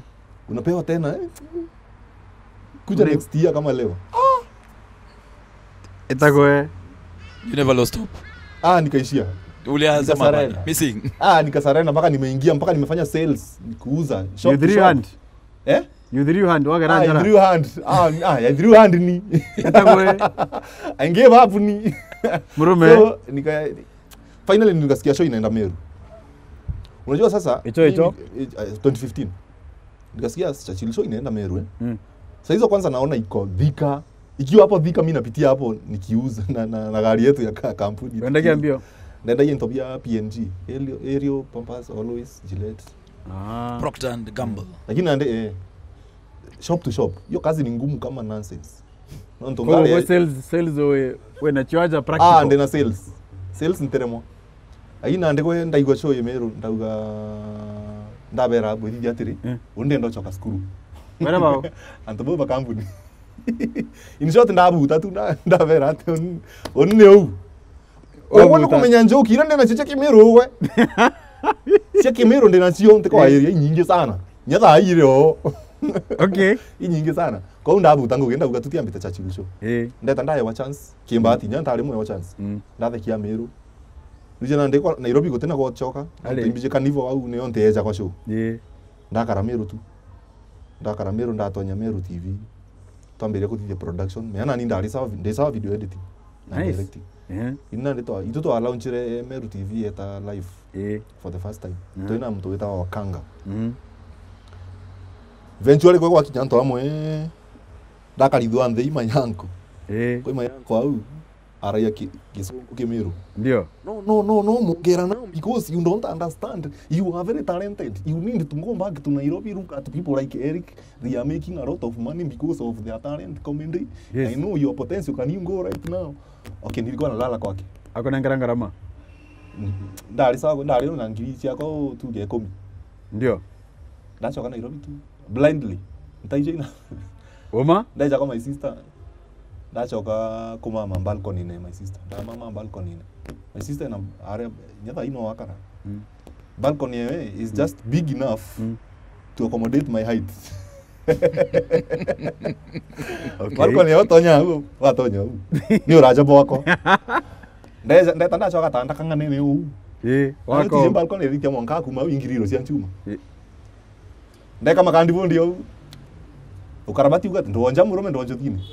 Unapewa tena, eh? Kuja next year kama leo. Itakuwa, eh? You never lost hope. Ah, nikaishia. Ulianza mapema. Nikasarenda. Missing. Ah, nikasarenda mpaka nimeingia, mpaka nimefanya sales, kuuza. Shop, you threw your hand? Eh? You threw your hand, wagera njara. Ah, I threw hand. Ah, ah, I threw hand ni. Itakuwa, eh? I gave up ni. Murume. So, nika-, finally nikasikia show inaenda Meru. Unajua sasa, hicho, hicho? Mimi, eh, twenty fifteen. Nikasikia Churchill Show inaenda Meru, eh. Mm. Saa hizo kwanza naona iko Thika. Ikiwa hapo Thika, mimi napitia hapo nikiuza na, na, na gari yetu ya ka-, kampuni. Wendagia mbio? Naendagia into bia P and G. Ariel, Ariel, Pampers, Always, Gillette. Ah. Procter and Gamble. Lakini nandi, eh, shop to shop. Hiyo kazi ni ngumu kama nonsense. Nontu ngari gwe sales, sales we, we na chiwaja practical. Ah, ndi na sales. Sales nteremo. Ai nandi gwe ndaigua show ya Meru, ndauga, ndabera bwithithia atiri, eh, undi ndenda ucoka cukuru. Wera bao? Antu bau ba kambuni. In short, ndabuta tu, nda-, ndabera ati un-, uni ni uu. Wabuta. Uguo ni kumenya njoki iria ndi nacio cia Kimiru ugwe. Cia Kimiru ndi nacio, ntikwaria, eh, inyingi sana. Nya thaa ii iri oo. Okay. Inyingi sana. Kwou ndabuta ngugi, ndauga tutiambite Churchill Show. Eh. Ndeta ndaewa chance, kimbati, nya ntari mwewa chance. Mm. Ndathekia Meru. Rije nandi kwa Nairobi gutina gwacoka. Ari. Imbiji Carnival au niyo nteeja kwa show. Eh. Ndakara Meru tu. Ndakara Meru, ndatonya Meru T V. Twambiria kuthithia production. Mea nani ndari sawa vi-, ndi sawa video editing na, nice, directing. Eh. Ini nandi twa-, itu twa launchire Meru T V eta live, eh, for the first time. Eh. Twina muntu witagwa Wakanga. Mm. Eventually, gwe gwakinya antu amwe, ndakarithwa nthi i Mayanko. Eh. Kwi Mayanko au, aragia ki-, Gisungu Kimiru. Ndio. "No, no, no, no, mongera now because you don't understand. You are very talented. You need to go back to Nairobi, look at people like Eric. They are making a lot of money because of their talent, comedy. Yes. I know your potential. Can you go right now?" Okay, nilikuwa nalala kwake. Akunengera ngarama? Mm, ndari sawa, ndari na ngiri ciakwa tuge ikumi. Ndio. Ndacoka Nairobi tu, blindly. Ntaije ina. Uma? Ndaija kwa my sister. Ndacoka kumama balcony-ini ya my sister. Ndamama balcony-ini. My sister ina are, nyatha ino wakara. Mm. Balcony yewe is just big enough, mm, to accommodate my height. Okay. Balcony yewe tonya hau, watonya hau. Ni uraja bwako. Ndeza, ndeta ndacoka tanda kang'anene uu. Eh, wako. Tije balcony irikia mwanka kuma au ingiriro cia nchuma. Eh. Ndeka makandi bundi au. Ukarabati uga ati, "Ndwonja murume, ndwonja thini."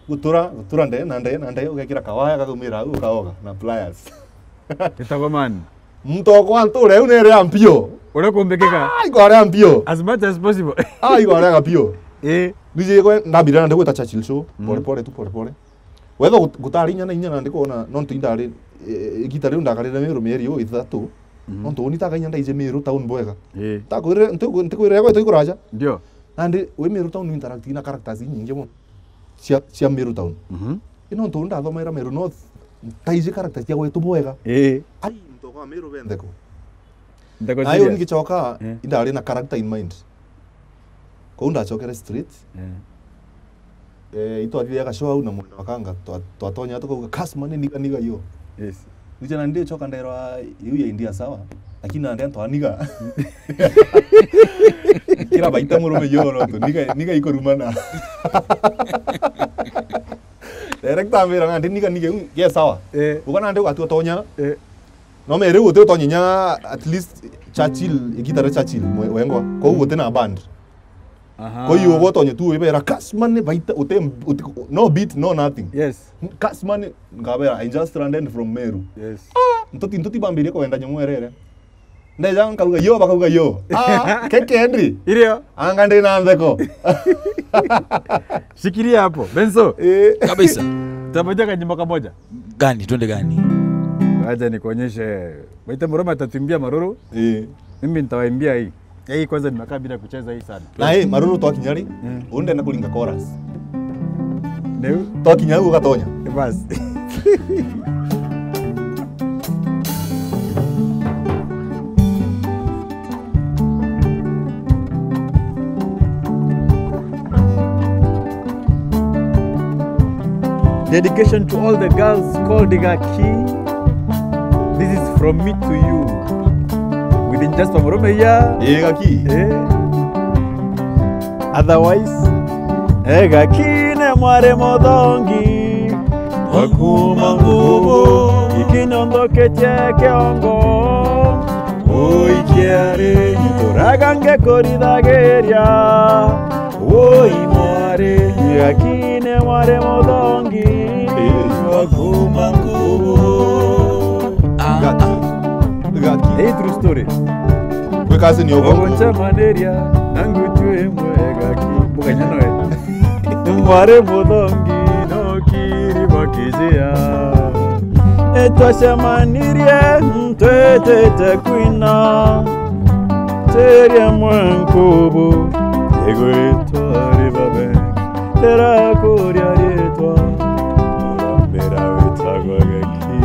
Gutura, gutura ndee na ndee na ndee, ugekira kawaya kakaumira au, ukaoga na pliers. Itagwa man. Muntu okwa nture, eu nere ampio. Uria kumbikika. Ah, iko aria ampio. As much as possible. Ah, iko aria gapio. Eh. Nije kwe, ndambira nandi gwita Churchill Show, mm, pole pole tu, pole pole. Wetha gut-, gutari inya na inya nandi kwona, nontu indari, e, e, igita riu ndakarire mirume iri uu ithatu, mhm, nontu uni taka inya ndaije Meru town bwega. Ii. Ntakwirire, ntiku-, ntikwirire gwetu ikuraja. Ndio. Nandi wi Meru town interact na characters inyingi mono cia, cia Meru town. Mhm. Ino nontu uni ndathomaira Meru North, ntaije characters cia gwetu bwega. Ii. Ai, muntu okwa Meru bendeko. Ntheko serious. Nayo nigicoka, eh, indari na character in mind. Kou ndacokere street. Eh. Eh, itwathithia gashow au na mwena wa Kanga, twa-, twatonya tukauga, "Kasman, niga, niga yo." Yes. Nicha na ndicoka nderwa, "Iu ya India sawa, lakini nandi antu aniga." Kira baita murume yo no tu, niga, niga ikurumana. Director ambira, "Nandi niga, niga, iu, ye sawa." Eh. Uga nandi ugatua tonya. Eh. No me riu uti utonyinya at least Churchill, igita ria Churchill mwe-, wengwa. Kou guti na band. Aha. Kwa hiyo ugo utonye tu wibera, "Kasman, baita, uti, uti, no beat, no nothing." Yes. "Kasman," ngabera, "I just landed from Meru." Yes. Ah, ntuti, ntuti bambirie kwenda nyamu erere. Ndeja nkauga, "Yo," bakauga, "Yo." Ah, keke ndi. Irio. Anga ndi na ntheko. Shikilia hapo, Benzo. Eh. Kabisa. Tamoja kanyimbo kamoja. Gani, twende gani? Acha nikuonyeshe. Baita Muroma atatuimbia maruru. Eh. Mimi nitawaimbia hii. Hii kwanza nimekaa bila kucheza hii sana. Na hii, maruru twakinya ri, mm, undi na kuringa chorus. Ndio. Twakinya hau ugatonya. Basi. Dedication to all the girls called Gaki. This is from me to you. Within just a moment, yeah. Eh, Gaki. Eh. Otherwise, eh, Gaki ne mware muthongi. Wakuma nguvu. Ikinyondoketie kiongo. Uikiari. Ituraga ngekurithagiria. Woi mwari, Gaki ne mwari muthongi. Eh. Wakuma nguvu. Ah, Gaki. Ah. Gaki. Hii true story. Gwe Kazi ni ugo. Uguncemaniria na ngutu imwe gaki. Mbuga inya noe. Mwari muthongi no kiri bakijia. Itwacemanirie twitite kwina. Tiria mwenkubu igwitwa ribabe. Ndirakuria riitwa, murambira witagwa Geki.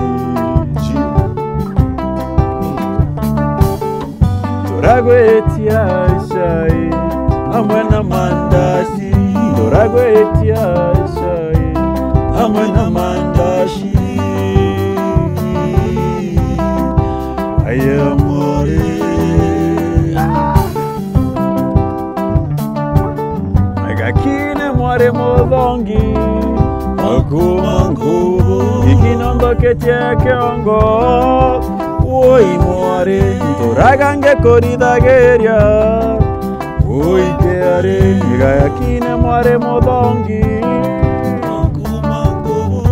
Turagwitia cai amwe na mandaci, turagwitia cai amwe na mandaci. Aya mwari. Gakine mwari muthongi, akuma ngubu. Ikinondoketie kiongo, woi mwari, nturaga ngikurithagiria. Woi kiari, gakine mwari muthongi, akuma ngubu.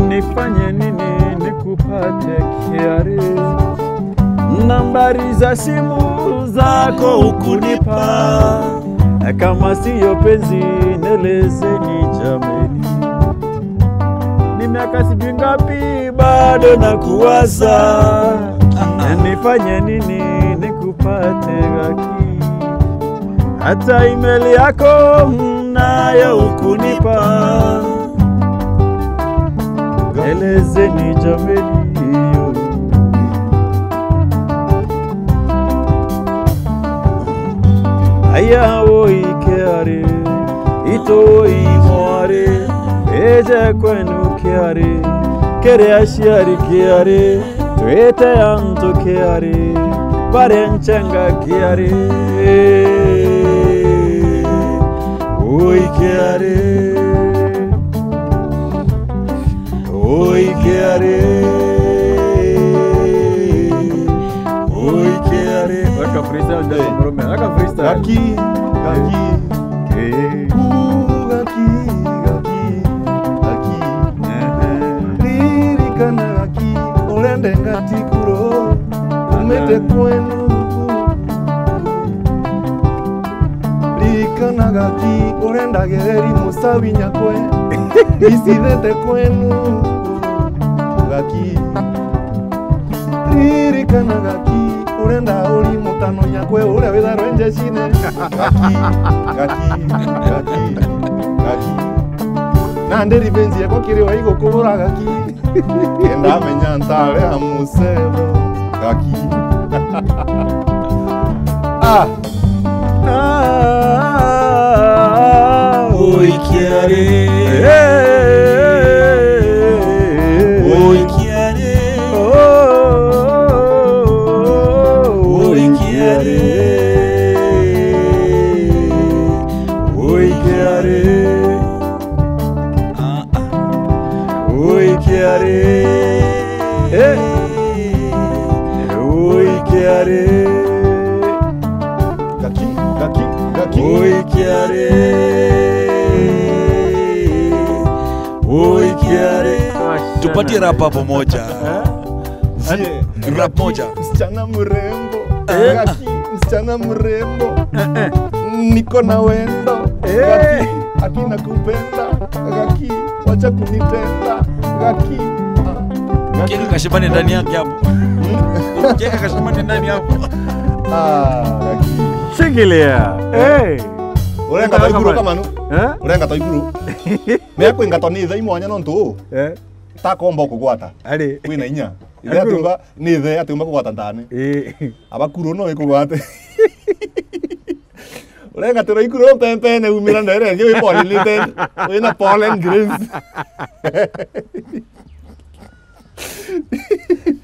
Nifanye nini nikupate kiari? Nambari za simu zako ukunipa, kama siyo penzi nielezeni jameni. Ni miaka sijui ngapi bado nakuwaza. Nifanye nini nikupate Gaki? Hata email yako nayo ukunipa. Elezeni jameni yo. Aya woi kiari, itu woi mwari, eje kwenu kiari, kiri aciari kiari, twite antu kiari, baria nchenga kiari. Woi kiari. Woi kiari. Woi kiari. Weka freestyle, ndio murume. Weka freestyle. Gaki, Gaki. Eh. Uu, Gaki, Gaki, Gaki. Ehe. Ririkana Gaki, urende ngati kuro, umite kwenu. Ririkana Gaki, urenda gereri musawi nyakwe, icithete kwenu. Gaki. Ririkana Gaki, urenda uri mutano nyakwe, uria witharwe njecine. Gaki, Gaki, Gaki, Gaki. Nandi revenge yakwa kiri we igukubura Gaki. Kenda menya ntare ya musero. Gaki. Ah. Ah, woi kiari. Eh. Woi kiari. Oh, woi kiari. Woi kiari. Ah, ah. Woi kiari. Eh. Woi kiari. Gaki, Gaki, Gaki. Woi kiari. Woi kiari. Tupatie rap hapo moja. Eh? Zie. Rap moja. Msichana mrembo. Eh? Gaki, msichana mrembo. Eh, eh. Niko na wendo. Eh. Gaki, aki nakupenda. Gaki, wacha kunitenda. Gaki. Ah. Gaki. Kieka kashimane ndani yake hapo. Kieka kashimane ndani hapo. Ah, Gaki. Shingilia. Eh. Urenga ta iguru kamanu. Eh? Urenga ta iguru. Mea kwingatwa ni thai mwanya nontu. Eh. Takomba kugwata. Ari. Kwina inya. Ithe atiumba, ni ithe atiumba kugwata ndani. Ii. Abakuru no ikugwate. Urengatira ikuru mpempene umira ndere, ndio wi pollinated, wina pollen grains.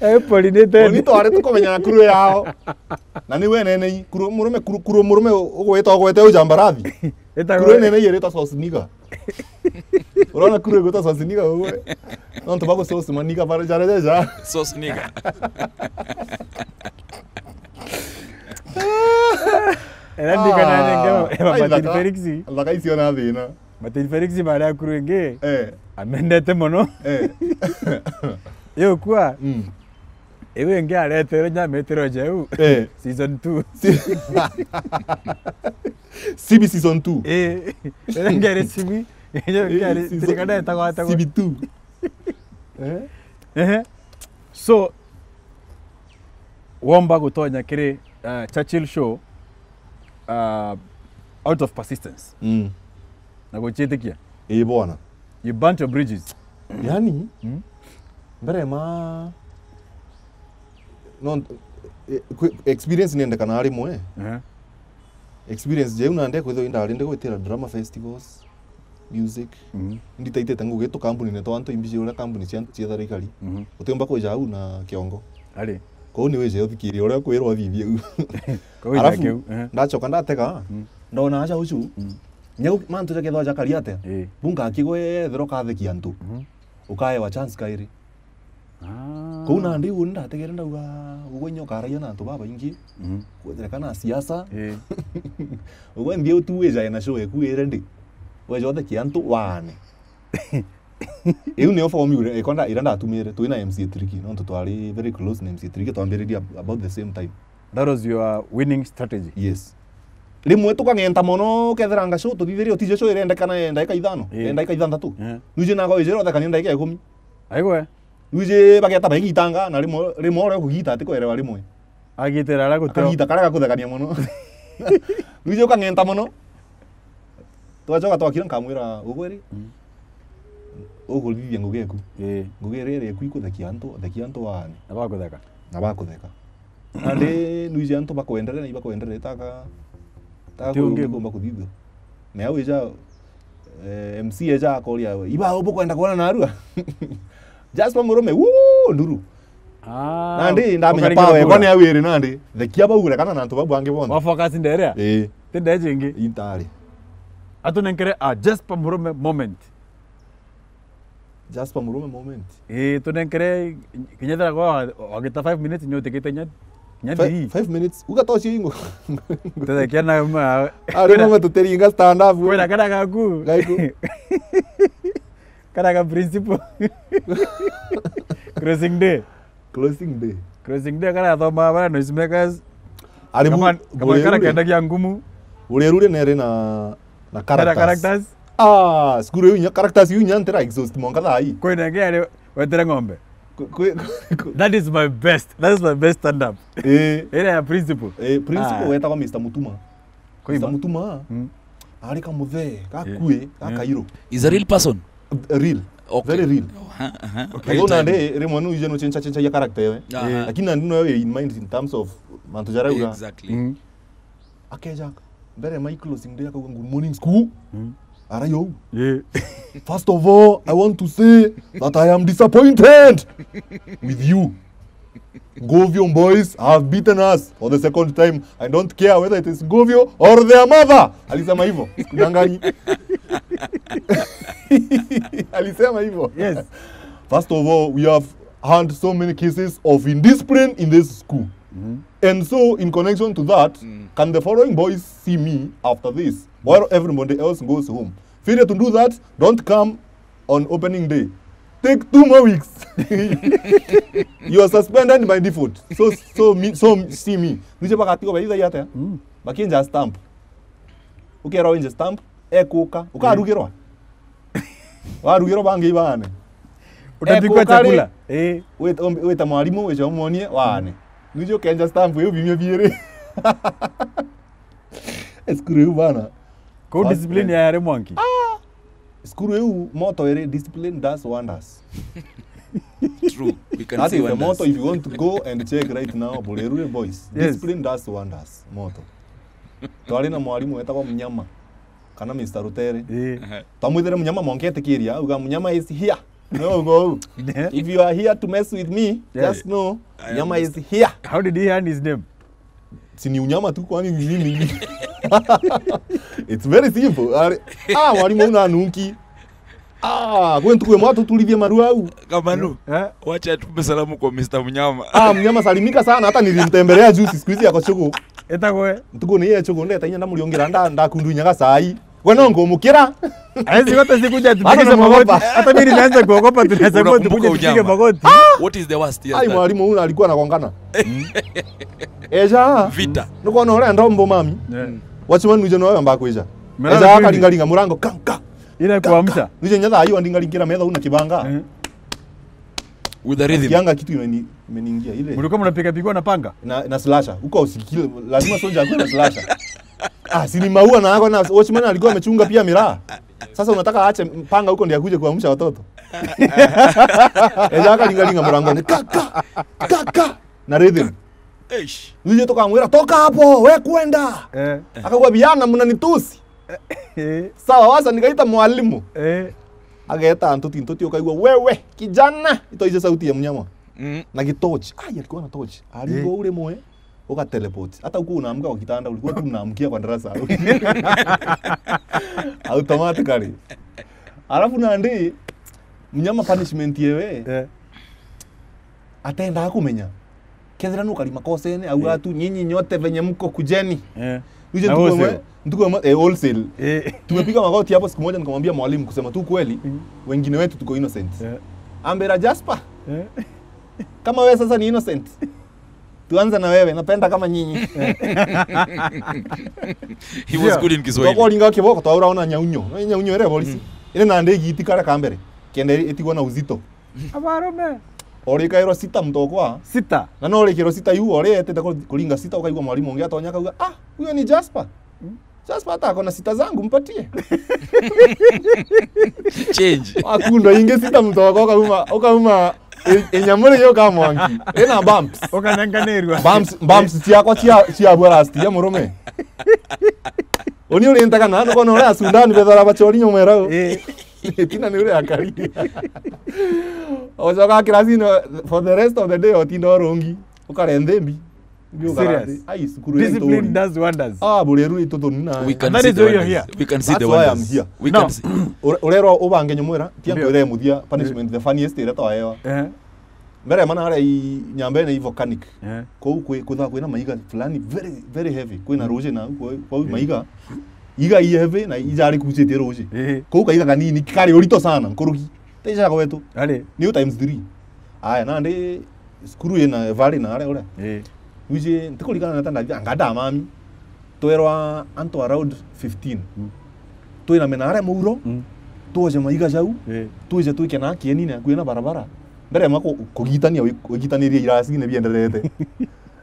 Eh, pollinated. Oni twari tukumenya na kuru yao. Na ni we nene, kuru murume, kuru, kuru murume ugwita ugwete ujambarathi. Itagwo kuru nene yirita Swasniga. Urona kuru igwita Swasniga ugwe. Nontu bagu Swasmaniga bara jara jaja. Swasniga. Era ndikana nenge, ah, eba ai, Martin thaka, Felix. Thaka icio na thina. Martin Felix baria akuru ingi, eh, amendete mono. Eh. Yo kwa, mm, iwe ingi aretere nyametero jeu. Eh. Season two. Si-, Sibi season two. Eh, ngere Sibi. Ngere season, tirikana etagwa atagwa. Sibi two. Eh? Ehe. So, womba gutonya kiri, uh, Churchill Show, uh, out of persistence. Mm. Na guchitikia. Ii bwana. You burnt your bridges. Yani, mm, mbere ma, no, eh, kwi-, experience niendekana rimwe. Ehe. Experience jeu nandi kwithirwa indari ndi gwitira drama festivals, music. Mhm. Nditaitite ngugi tu kambuni ne twantu imbi cia uria kambuni cia, cia Tharikari. Mhm. Utiumba kwija au na kiongo. Ari. Kou ni wije uthikirie uria kwirwa thithie u. Kou wija. Alafu, kiu, eh, ndachoka ndatega, mm, ndona aja ucu. Mm. Nyau mantu ja kethwa ja kariate. Eh. Bunga kigwe thero kathekia antu. Mhm. Ukaewa chance kairi. Ah. Kou nandi uni ndategere ndauga, ugwe inya ukaraia na antu babaingi, mhm, kwethireka na siasa. Eh. Ugwe nthie utu wijae na show eku ire ndi. Weja uthekia antu waane. Iu niyo form iria, ikonda, iria ndatumire, twina M C A Tricky, nontu twari very close na M C A Tricky, twambiririe ab-, about the same time. That was your winning strategy? Yes. Rimwe tukang'enta mono, ukethiranga show tuthithirie, utije show irendekana ya ndagika ithano, eh, ya ndagika ithanthatu. Eh. Nuiji nago ijira uthekania ndagika ikumi. Aigwe. Nuiji bageta baigitanga, na rimwe, rimwe uria ukugita ati kwerewa rimwe. Agitira aria guteo. Akagita karia gakuthekania mono. Nuiji ukang'enta mono. Twachoka twakira nkamwira, "Ugwe ri, mm, ukuthithia ngugi eku. Ii. Ngugi iri iri eku ikuthekia antu, thekia antu waane." Na bakutheka. Na bakutheka. Nandi nuiji antu bakwendere na ibakwendere taka, taka. Ti ungi. Kumba kuthithua. Na au ija, eh, M C eja akoria, "Iba ubu kwenda kuona narua?" Jasper Murume, wuu, nduru. Ah, nandi ndamenya ukaringira power ekwa kura. Ni au iri nandi. Thekia bau urekana na antu bau bangi bonthe. Wa focus nderia? Ii. Ti ndeji ingi. Intari. Atunenkere a Jasper Murume moment. Jasper Murume moment. Ii, tunenkere kinya thira kwa wagita five minutes nyotikite nya, nya. Fi-, three. Five minutes. Uga tocio ingo. Tuthekia na ma. Ari kwina, mama tuteringa stand up. Kwina kana gaku. Gaiku. Kana ga principal. Closing day. Closing day. Closing day kana athoma bara noisemakers. Ari kama, bu-, kama kara bureru ri, kendagia ngumu. Bureru ri nere na, na characters. Characters. Ah, skuru iu inya characters iu inya ntira exhaust mwanka thaa ii. Kwina ngi ari wetere ng'ombe. Ku-, ku-, ku-, that is my best. That is my best stand up. Eh. Ira ya principal. Eh, principal. Ah. Wetagwa Mister Mutuma. Mister Mutuma, mm, ari kamuthee, gakue, eh, gakairu. Is a real person? Real. Okay. Very real. Aha, aha. Okay. Real time. Nandi, rimwe nuije nuchencha chencha ya character yewe. Aha. Lakini nandi noyo in mind in terms of mantu jaria uga. Exactly. Mm. Akeja, mbere my closing day akauga, "Good morning, school." Mm. Ara yo. Yeah. "First of all, I want to say that I am disappointed with you. Ngovio boys have beaten us for the second time. I don't care whether it is Ngovio or their mother." Alisema hivyo. Sikunyanganyi. Alisema hivyo. Yes. "First of all, we have had so many cases of indiscipline in this school. Mm-hmm. And so, in connection to that, mm, can the following boys see me after this, while everybody else goes home? Failure to do that, don't come on opening day. Take two more weeks. You are suspended by default. So, so me, so see me." Nije bagatigo baitha yate. Mm. Bakinja stamp. Ukera winje stamp, ekuka, ukarugirwa. Warugirwa bangi ibane. Utapikwa chakula. Eh. Wita, wita mwarimu, wicha umwonie, waane. Nije ukenja stamp iu bimia biiri. Skuru iu bana. Kwa discipline ya yare mwanki. Ah! Skuru iu moto iri, "Discipline does wonders." True. We can see wonders. That is the motto if you want to go and check right now, Burerure boys. Yes. Discipline does wonders. Moto. Twari na mwarimu wetagwa Mnyama, kana Mister Rutere. Eh. Twamwitire Mnyama, mwanka etikiria, auga, "Mnyama is here." No, go. If you are here to mess with me, yes, just know, I am Mnyama is here. How did he earn his name? Si ni unyama tu, kwani ni nini? It's very simple. Ari, ah, mwalimu una nunki. Ah, gwe ntuku imwe atuturithie maru au. Kamanu, eh? Wacha tupe salamu kwa Mister Mnyama. Ah, Mnyama salimika sana, hata nilimtembelea juzi, siku hizi yako chugu. Etagwe? Ntuku ni ye chugu, ndeta inya ndamuriungira, nda, ndakundu inyaga sai. We no ngumukira. Hawezi hata sikuja Bado tupige magoti. Namuogopa. Hata mimi nimeanza kuogopa, tunaweza kuwa Unakumbuka tupige unyama. Magoti. What is the worst he has Ai, done? Mwalimu huyu alikuwa anagongana. Eja. Vita. Nuko no ule ndombo mami. Yeah. Watchman nuje no amba kwija. Mera Eja kweli. Akalingalinga murango, kam, kam. Ile kuamsha. Nuje nyatha ayo ndingalingira metha una kibanga. Eh. With the rhythm. Kianga kitu imeni-, imeniingia ile. Mlikuwa mnapiga pigwa na panga? Na, na slasher. Huko usikile, lazima soja akuwe na slasher. Ah, si ni maua na ako na watchman alikuwa amechunga pia miraa. Sasa unataka aache panga huko ndio akuje kuamsha watoto? Eja akalingalinga mlangoni. Kaka! Kaka! Na rhythm. Eish. Nuje tukamwira, "Toka hapo, we kwenda." Eh. Akauga, "Biana, mnanitusi." Eh. Sawa, wasa nikaita mwalimu. Eh. Ageta ntuti, ntuti ukaigua, "Wewe, kijana." Itoize sauti ya mnyama. Mm. Na gitochi. Ai, alikuwa na tochi. Alikuwa Eh. Ule moe. Uka teleport. Hata huku unaamka kwa kitanda, ulikuwa tu unaamkia kwa darasa. Automatically. Alafu nandi, mnyama punishment yewe, Eh. Atenda kumenya. Kethira nukari makosene, au Eh. Atu, "Nyinyi nyote venye mko kujeni." Eh. Uje Na ntuko wholesale. Mwe-, ntuko mwe-, eh, wholesale. Eh. Tumepiga magoti hapo siku moja nikamwambia mwalimu, kusema tu kweli, Mm. Wengine wetu tuko innocent. Eh. Ambira Jasper. Eh. Kama wewe sasa ni innocent. Tuanze na wewe, napenda kama nyinyi. He was Ndio. Good in Kiswahili. Wako linga kiboko, twaura ona nyaunyo. No nyaunyo ere polisi. Mm. Ile na ndegi itikara kambere. Kende itigwa na uzito. Abarume. Orikairwa sita mtokwa. Sita. Na no orikirwa sita yu, ore etete kuri-, kuringa sita, ukaigua mwalimu ungi atonya akauga, "Ah, huyo ni Jasper." Mm. Jasper hata ako na sita zangu, mpatie. Change. Akundo ingi sita mtokwa, ukauma, ukauma, e-, enyamuri yo ka mwanki. Ena bumps. Ukanenganirwa. Bumps, bumps ciakwa cia, cia bwa last, ya murume. Oni uri ntaka na, nuko no ura sundani bethara bachori nyomera u. Eh. Tina ni uri akari. Ocoka kirasini, for the rest of the day, otinda urungi. Ukare nthimbi. Ndio Serious. Karate. Ai, cukuru ya Discipline ituri. Does wonders. Ah, bureru ituthuni na. We can And that see is the why you're wonders. Here. We can see That's the why wonders. I'm here. We No. Can see. Ure-, urerwa ubange nyomwera, tia Ndio. Nkwire muthia, punishment Ndio. The funniest ire twaewa. Eh. Mbere mana aria i nyambene i volcanic. Eh. Kou kwi, kuthaa kwina maiga fulani very, very heavy. Kwina Mm. Ruji na kwa, kwa Eh. Maiga. Iga i heavy na ijari kuchitie ruji. Eh. Kou kaiga kanini, kari urito sana, nkuruki. Teja gwetu. Ari. New times three. Aya, nandi cukuru ina valley na aria uria. Eh. Wiji, ntikurikana na tanda, anga ndamami. Twerwa antu around fifteen. Mm. Twiname na aria muuro, Mm. twoje maiga jau, Eh. twije twike na kieni na kwina barabara. Mbere ma ku-, kugitania, wi-, kugitaniria irasi ni bienderete.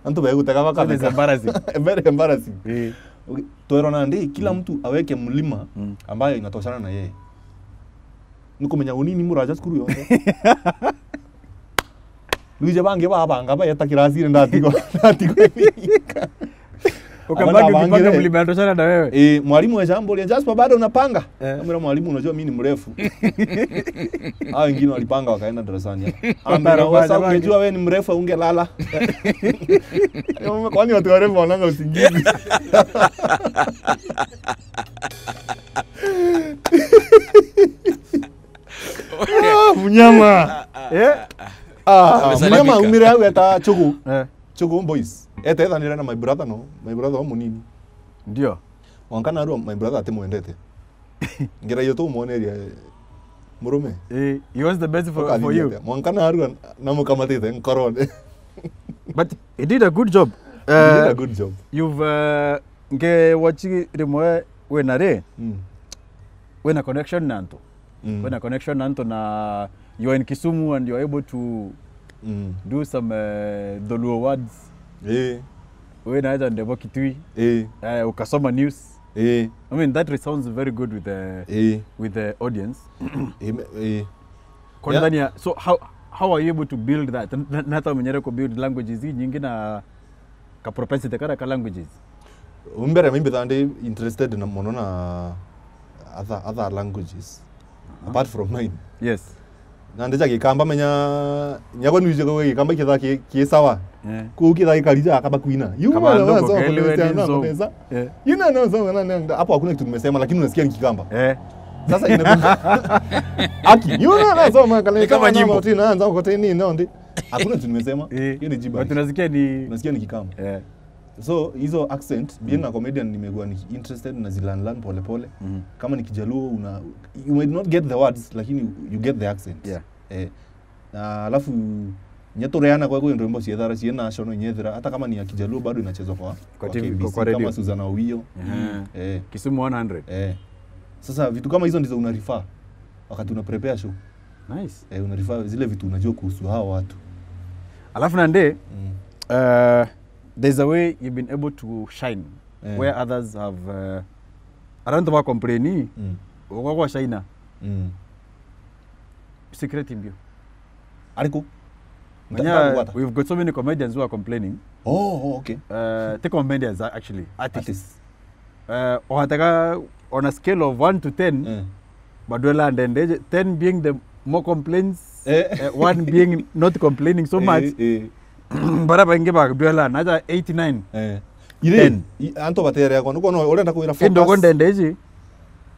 Antu begutega So it is bakaneka. Embarrassing. Very embarrassing. Eh. Okay, twerwa nandi, kila Mm. mtu aweke mlima Mm. ambayo inatoshana na yeye. Nikumenya unini muraja cukuru yonthe. Rwije bangi babanga baeta kirasine ndatigwa, ndatigwa. Ukabaki Abana ukipanga bangire. Mlima inatoshana na wewe. Eh, mwalimu wa jambo lia, "Jasper, bado unapanga?" Eh. Namwira, "Mwalimu, unajua mimi ni mrefu." Hao wengine walipanga wakaenda darasani. Ambira, Wataru "Wasa, bana ungejua wewe ni mrefu ungelala." Kwani watu warefu wananga usingizi? Ah, mnyama. Eh? Ah, Amesalimika. Mnyama umire au eta Chugu. Eh. Chugu boys. Ete ethanire na my brother no, my brother wa munini. Ndio. Mwanka narua my brother atimwendete. Ngera iyo tu mwoneria, eh, murume. Eh, he wants the best for, for you. Ukathithia atia? Mwanka narua namukamatite nkorone. But he did a good job. He did a Uh, good job. You've, uh, nge watch rimwe wina ri, Mm. Wina connection na antu. Mm. Wina connection na antu na you are in Kisumu and you are able to Mm. do some, uh, Dholuo words. Eh. Wina aja ndebo Kitui. Eh. Eh, ukasoma news. Eh. I mean, that sounds very good with the, Eh. With the audience. Eh, me-, eh. Kwani Yeah. Dania, so how, how are you able to build that? Na, na, na hata umenyere ku build languages inyingi na ka propensity kara ka languages. Mbere, maybe that ndi interested na mono na other, other languages, uh-huh, apart from mine. Yes. Na ndeja Gikamba, menya, nyabo nuje kwa Gikamba kitha ki, ki sawa. Eh. Kuu kitha gikarija akaba kuina. Yu Kama mwana ndo wa soko, kele soma, we ni soma, nzo. Pesa. Eh. Yu na, na, soma, na, na, hapo hakuna kitu nimesema, lakini unasikia ni Kikamba. Eh. Sasa inakuwa aki. Yu na, na, soma, kale, ni kama soma, nyimbo. Na, soma, kote ni, no, ndi. Hakuna kitu nimesema. Eh. Hiyo ni jiba. But unasikia ni, unasikia ni Kikamba. Eh. So hizo accent, being a comedian, nimekuwa ni interested na zilan learn pole pole. Mm. Kama ni Kijaluo, una, you might not get the words, lakini you get the accent. Yeah. Eh. Na alafu nyetureana kwa kwenda rwimbo ciethara ciena shono nyethira, hata kama ni ya Kijaluo bado inachezwa kwa, kwa T V, K B C, kwa radio, kama Susan Owio. Mhm. Eh. Kisumu one hundred. Eh. Sasa vitu kama hizo ndizo una refer wakati una prepare show. Nice. Eh, una refer zile vitu unajua kuhusu hao watu. Alafu nande, mm, uh, there's a way you've been able to shine, eh, where others have, uh, around the complain. Mm. Ugwa gwa shine. Mm. Secret mbio. Ariku? Manya, nta-, nta-, we've got so many comedians who are complaining. Oh, oh, okay. Uh, take comedians, uh, actually, artists. Artists. Uh, ohataka on a scale of one to ten, eh, badwela ndendeje, ten being the more complaints, eh, uh, one being not complaining so much. Eh, eh. Bara baingi badwela naja eight, nine. Eh. Ire, ten. I-, antu batereagwa, nuko no urenda kwira focus. Indogo ndendeje.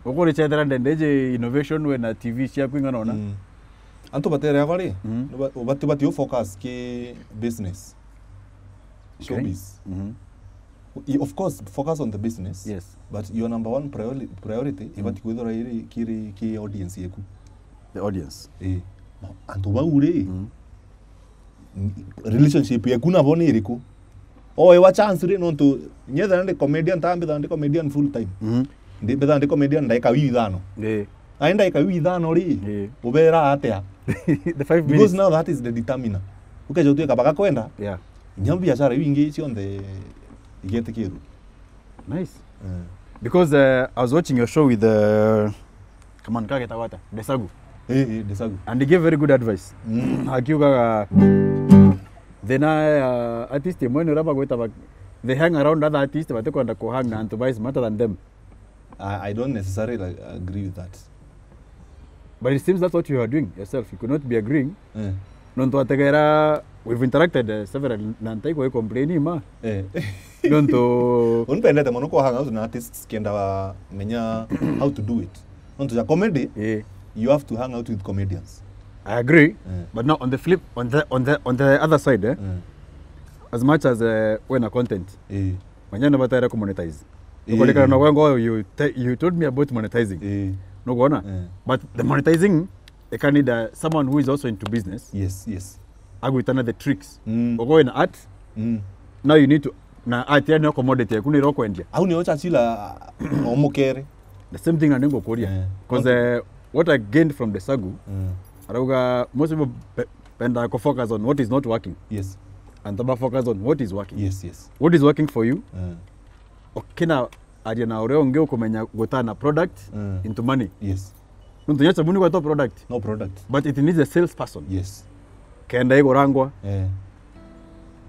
Ukuri chethera ndendeje innovation we na T V cia kwingana ona. Mm. Antu batereagwa ri, mm, niba-, ubati, bati focus ki business. Okay. Showbiz. Mhm. I-, of course, focus on the business. Yes. But your number one priori-, priority, mm, ibati kwithira iri kiri ki audience yeku. The audience. Eh. Ma-, antu bau ri, mm, n-, relationship yeku nabo ni iriku? Oewa chance ri, nontu nyethira ndi comedian, ntambitha ndi comedian full time. Mhm. Ndi, mbitha ndi comedian ndaika ithano. Eh. Ai ndaika ithano ri, eh, ubera atia? The five minutes. Because now that is the determiner. Ukeja utuika bagakwenda. Yeah. Inya biashara iu ingi cionthe igetikirwe. Nice. Eh. Because, uh, I was watching your show with, uh, come on, kageta wata, Desagu. Eh, eh, Desagu. And he gave very good advice. Mm. Akiugaga, thina ya artist imwe ni uria bagwita ba-, they hang around other artists, batikwenda ku hang na antu ba smarter than them. I, I don't necessarily, like, agree with that. But it seems that's what you are doing yourself. You could not be agreeing. Eh. Nontu ategera, we've interacted, uh, several, na ntaigwa complain ma. Eh. Nontu unpendete mono kwa hang out na artists kenda wa menya how to do it. Nontu ya comedy, eh, you have to hang out with comedians. I agree. Eh. But now on the flip, on the, on the, on the other side, eh, eh, as much as, uh, we na content, eh, manya ni batare ku monetize. Eh. Ukorekana na gwango, you te-, you told me about monetizing. Eh. Nukwona? Eh. But the monetizing, it can need, uh, someone who is also into business. Yes, yes. Agwitana the tricks. Mm. Uko in art. Mm. Now you need to, na art yani no commodity, kuna iro kwendia. Au ni ocha chila omukere. The same thing and ningo kuria. Eh. 'Cause, okay, uh, what I gained from Desagu, mm, arauga most people pe-, penda ku focus on what is not working. Yes. And to focus on what is working. Yes, yes. What is working for you? Eh. Ukina aria na uria ungi ukumenya gutana product, mm, into money. Yes. Nontu nya sabuni gwetwa product. No product. But it needs a salesperson. Yes. Kenda igurangwa. Eh.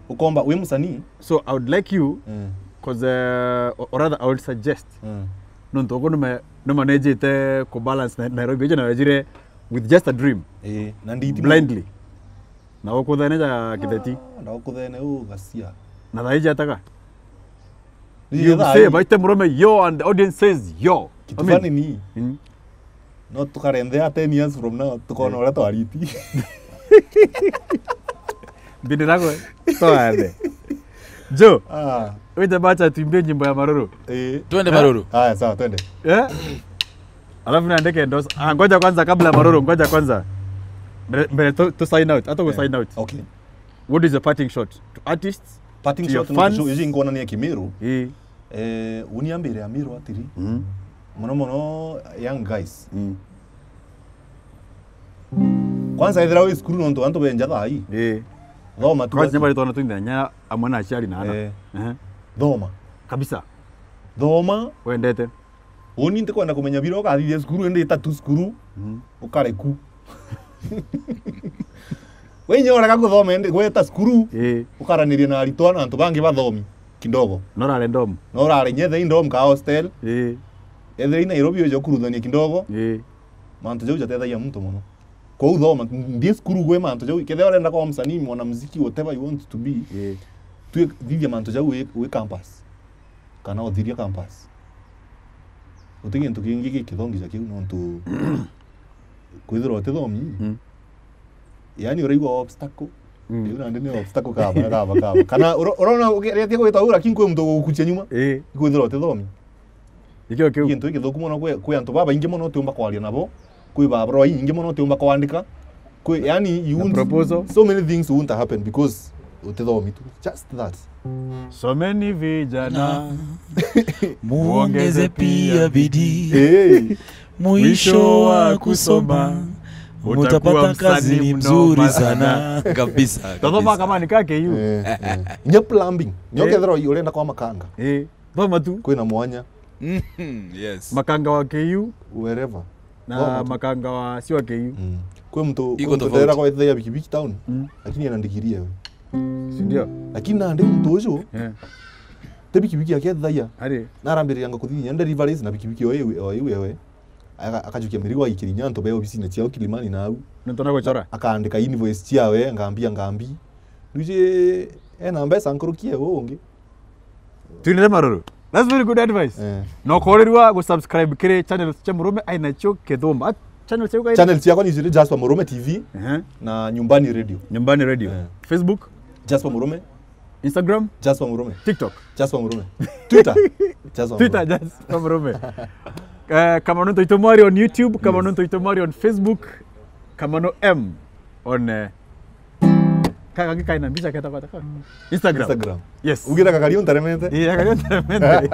Ukomba wi musanii. So I would like you, eh, 'cause, uh, or, or rather I would suggest. Eh. Nontu ugu nume-, numanejite ku balance na Nairobi ije na wejire with just a dream. Eh, na nditi blindly. Na ukuthene ja kitheti. Ah, na ukuthene u gacia. Na thaa iji ataga. Ni you thaa say, ii. Baite murume, yo, and the audience says, yo. Kitu, I mean, funny ni, mm, no tukarendea ten years from now, tukona, eh, uria twariti. Mbindi nakwe, twathe. Jo, ah, wite bacha tuimbie nyimbo ya maruru. Eh. Twende, eh, maruru. Haya, sawa, twende. Eh? Alafu naandike endorse. Ah, ngoja kwanza kabla maruru, ngoja kwanza. Mbere, mbere tu, tu sign out, hata ku, eh, sign out. Okay. What is your parting shot to artists, parting to your shot, no, fans? Iji nkuonania Kimiru. Ii. Eh, uniambire Amiru atiri. Mm. Mono mono young guys. Mm. Kwanza ethira wi cukuru nontu antu benja thaa ii. Ii. Thoma tu. Kwanza aki. Nyamari twana twinda nya amwe na aciari na ana. Eh. Ehe. Thoma. Kabisa. Thoma. Wendete. Uni ntikwenda kumenya bira ukathithia cukuru, indi ita tu cukuru, mm, ukare ku. We inya urega kuthoma, indi gweta cukuru, ii, ukaraniria na aritwa na antu bangi bathomi kidogo. No urare ndom. No urare nyethe i ndom ka hostel. Ii. Ethira i Nairobi uje ukuruthania kidogo. Ii. Mantu jau jatethagia muntu mono. Kwou thoma, ndi cukuru gwi mantu jau. Kethira urenda kwa msanii, mwanamuziki, whatever you want to be, ii, twi thithia mantu jau wi, wi campus. Kana uthiria campus. Guti gintu kingi gikithongia kiu nontu kwithirwa utithomi, mm, yani uraigua obstacle, Mm. Riu nandi ni obstacle kaba, kaba, kaba. Kana uro-, urona uki-, riria tigwita uu, lakini kwi muntu ugukuchia nyuma. Ii. Ikwithirwa utithomi. Ikio kiu. Gintu gikithuku mono kwi, kwi antu babaingi mono utiumba kwaria nabo. Kwi barua inyingi mono utiumba kwandika. Kwi, yani, you Na won't, proposal. So many things won't happen because utithomi tu. Just that. So many vijana. Muongeze pia bidii. Hey. Mwisho wa kusoma, utakuwa mtapata kazi mzuri sana. Kabisa, kabisa. Tathoma kama ni ka K U. Eh, eh. Nye plumbing. Nye Eh. Ukethirwa urenda kwa makanga. Eh, thoma tu. Kwina mwanya. Mhm, yes. Makanga wa K U. Wherever. Na thoma tu. Makanga wa sio wa K U. Mm. Kwi muntu, kwi muntu tofauti. Iko ndera kwa ithia bikibiki town. Mm. Lakini ana ndigiri ewe. Si ndio? Lakini nandi muntu ucio, eh, ti bikibiki yake ethagia. Ari. Na arambiriria nga kuthi kinya deliveries na bikibiki o iu, o iu ewe. Aka-, akajukia mirigo agikiri inya antu be obisine ciao Kilimani na au. Nontu na guchora. Akaandika invoice ciawe, ngambia ngambi. Riu ena mbeca nkuruki ewe ungi. Twinire maruru. That's very good advice. Eh. Na ukorirwa gu subscribe kiri channel cia Murume aina cio Kithumba. At-, channel ciao kaina? Channel ciakwa ni ciri Jasper Murume T V, ehe, na Nyumbani Radio. Nyumbani Radio. Eh. Facebook? Jasper Murume. Instagram? Jasper Murume. TikTok? Jasper Murume. Twitter? Jasper Twitter, Murume. Jasper Murume. Eh, Kamano Ntoito Mwari on YouTube, Kamano Ntoito Mwari on Facebook, Kamano M on, eh, ka kangi kaina mbica keta kwata ka? Instagram. Instagram. Yes. Ugira kakari unteremete? Ii, kakari unteremete.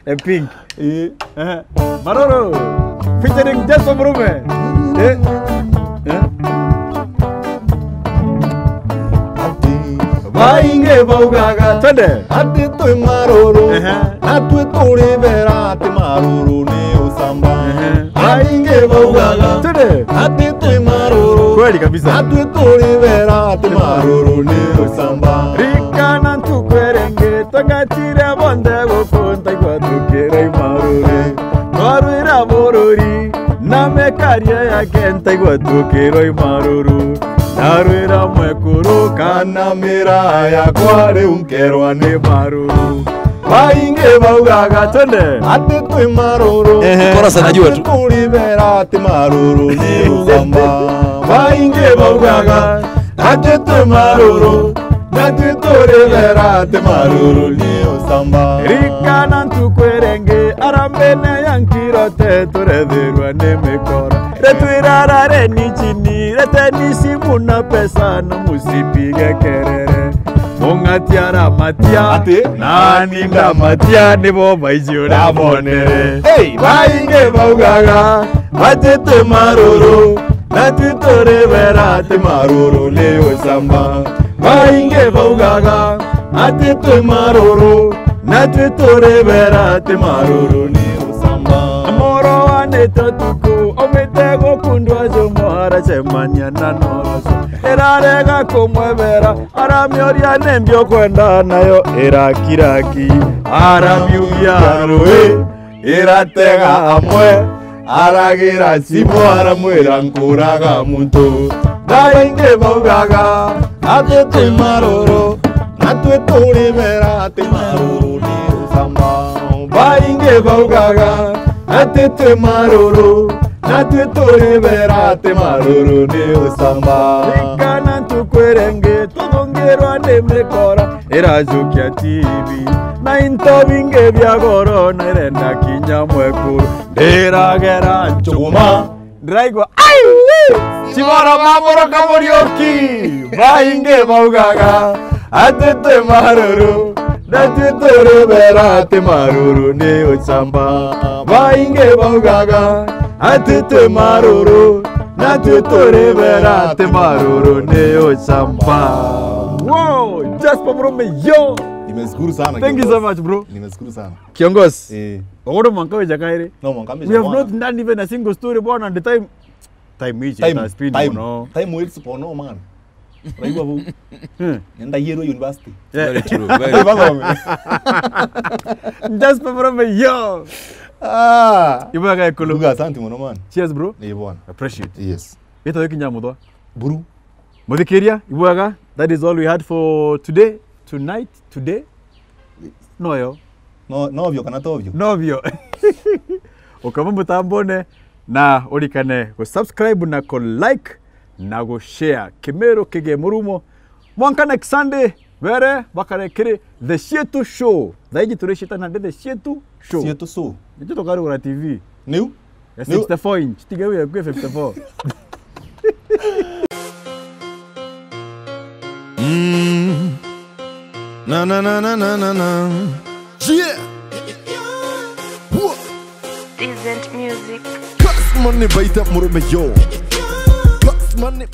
E pink. Ii. Eh, Maroro. Featuring Jasper Murume. Eh. Eh. Ati, baingi baugaga, twende, ati twi maruru. Ehe. Na twi turi bera ati maruru ni ucamba. Ehe. Baingi baugaga, twende, ati twi maruru. Kweli kabisa. Na twi turi bera ati maruru ni ucamba. Ririkana ntuku iria ingi, twangatire bonthe guku ntaigua tukiroi maruru. Twarwira bururi na mikaria yake ntaigua tukiroi maruru. Ndarwira mwekuru kana miraa yakwa riu nkerwa ni maruru. Baingi baugaga, twende, ati twi maruru. Ehe. Chorus anajua tu. Ati turi bera ati maruru ni ucamba. Baingi baugaga, ati twi maruru, na twi turi bera ati maruru ni ucamba. Ririkana ntuku iria ingi, arambene ya nkirote turethirwa ni mikora. Retwirara reni chini, reteni simu na pesa na musipige kerere. Mung'ati aramatia, ati? Nani ndamatia, nibo baiji uria monere. Hey! Baingi baugaga, ati twi maruru, na twi turi bera ati maruru ni ucamba. Baingi baugaga, ati twi maruru, na twi turi bera ati maruru ni ucamba. Moro wanite tuku, omite gukundwa jumo aracemania na noroco. Irarega kumwebera, aramioria nimbi ukwenda nayo irakiraki. Aramiugia rui, iratega amwe, aragira simu aramwira nkuraga muntu. Baingi baugaga ati twi maruru, na twi turi bera ati maruru ni ucamba. Baingi baugaga ati twi maruru, na twi turi bera ati maruru ni ucamba. Ririkana ntuku iria ingi tuthungirwa ni mikora irajukia T V, na into bingi bia goro na irenda kinya mwekuru. Ndiragera njuguma, ndiraigua, ai! Cibora mamboroka Muriuki, baingi baugaga ati twi maruru, na twi turi bera ati maruru ni ucamba. Baingi baugaga ati twi maruru, na twi turi bera ati maruru ni ucamba. Wow, Jasper Murume, yo! Nimeshukuru sana, kiongozi. Thank you so much, bro. Nimeshukuru sana. Kiongozi. Eh. Ogodo mwanka weja kairi. No, mwanka weja. We have not done even a single story, bwana, and the time, time is time, it has been, time, no. Time waits for no man. Uraigua bu? Hmm. Nenda Yale University. Yeah. Very true, very true. Bathome. Jasper Murume, yo. Ah. Ibwaga ikulu. Ndugu, asante mono, man. Cheers, bro. Ni bwana. Appreciate. Yes. Ito wiki nyamuthwa. Buru. Muthikiria, ibwaga, that is all we had for today, tonight, today. Noyo. No, novyo kana tovyo? Novyo. Ukama mutambone na urikane gu subscribe na ku like na gu share. Kimiru kigie murumo, Mwanka next Sunday, were bakare kiri The Shietu Show. Thaiji turi shita na The Shietu Show. Shietu Show. Nitu tukarugura T V. Niu? Ya Niu? sixty-four inch. Tiga ya fifty-four. Mm. Na, na, na. Yeah. Whoa. Decent music. Class money baita murume yo. Class money.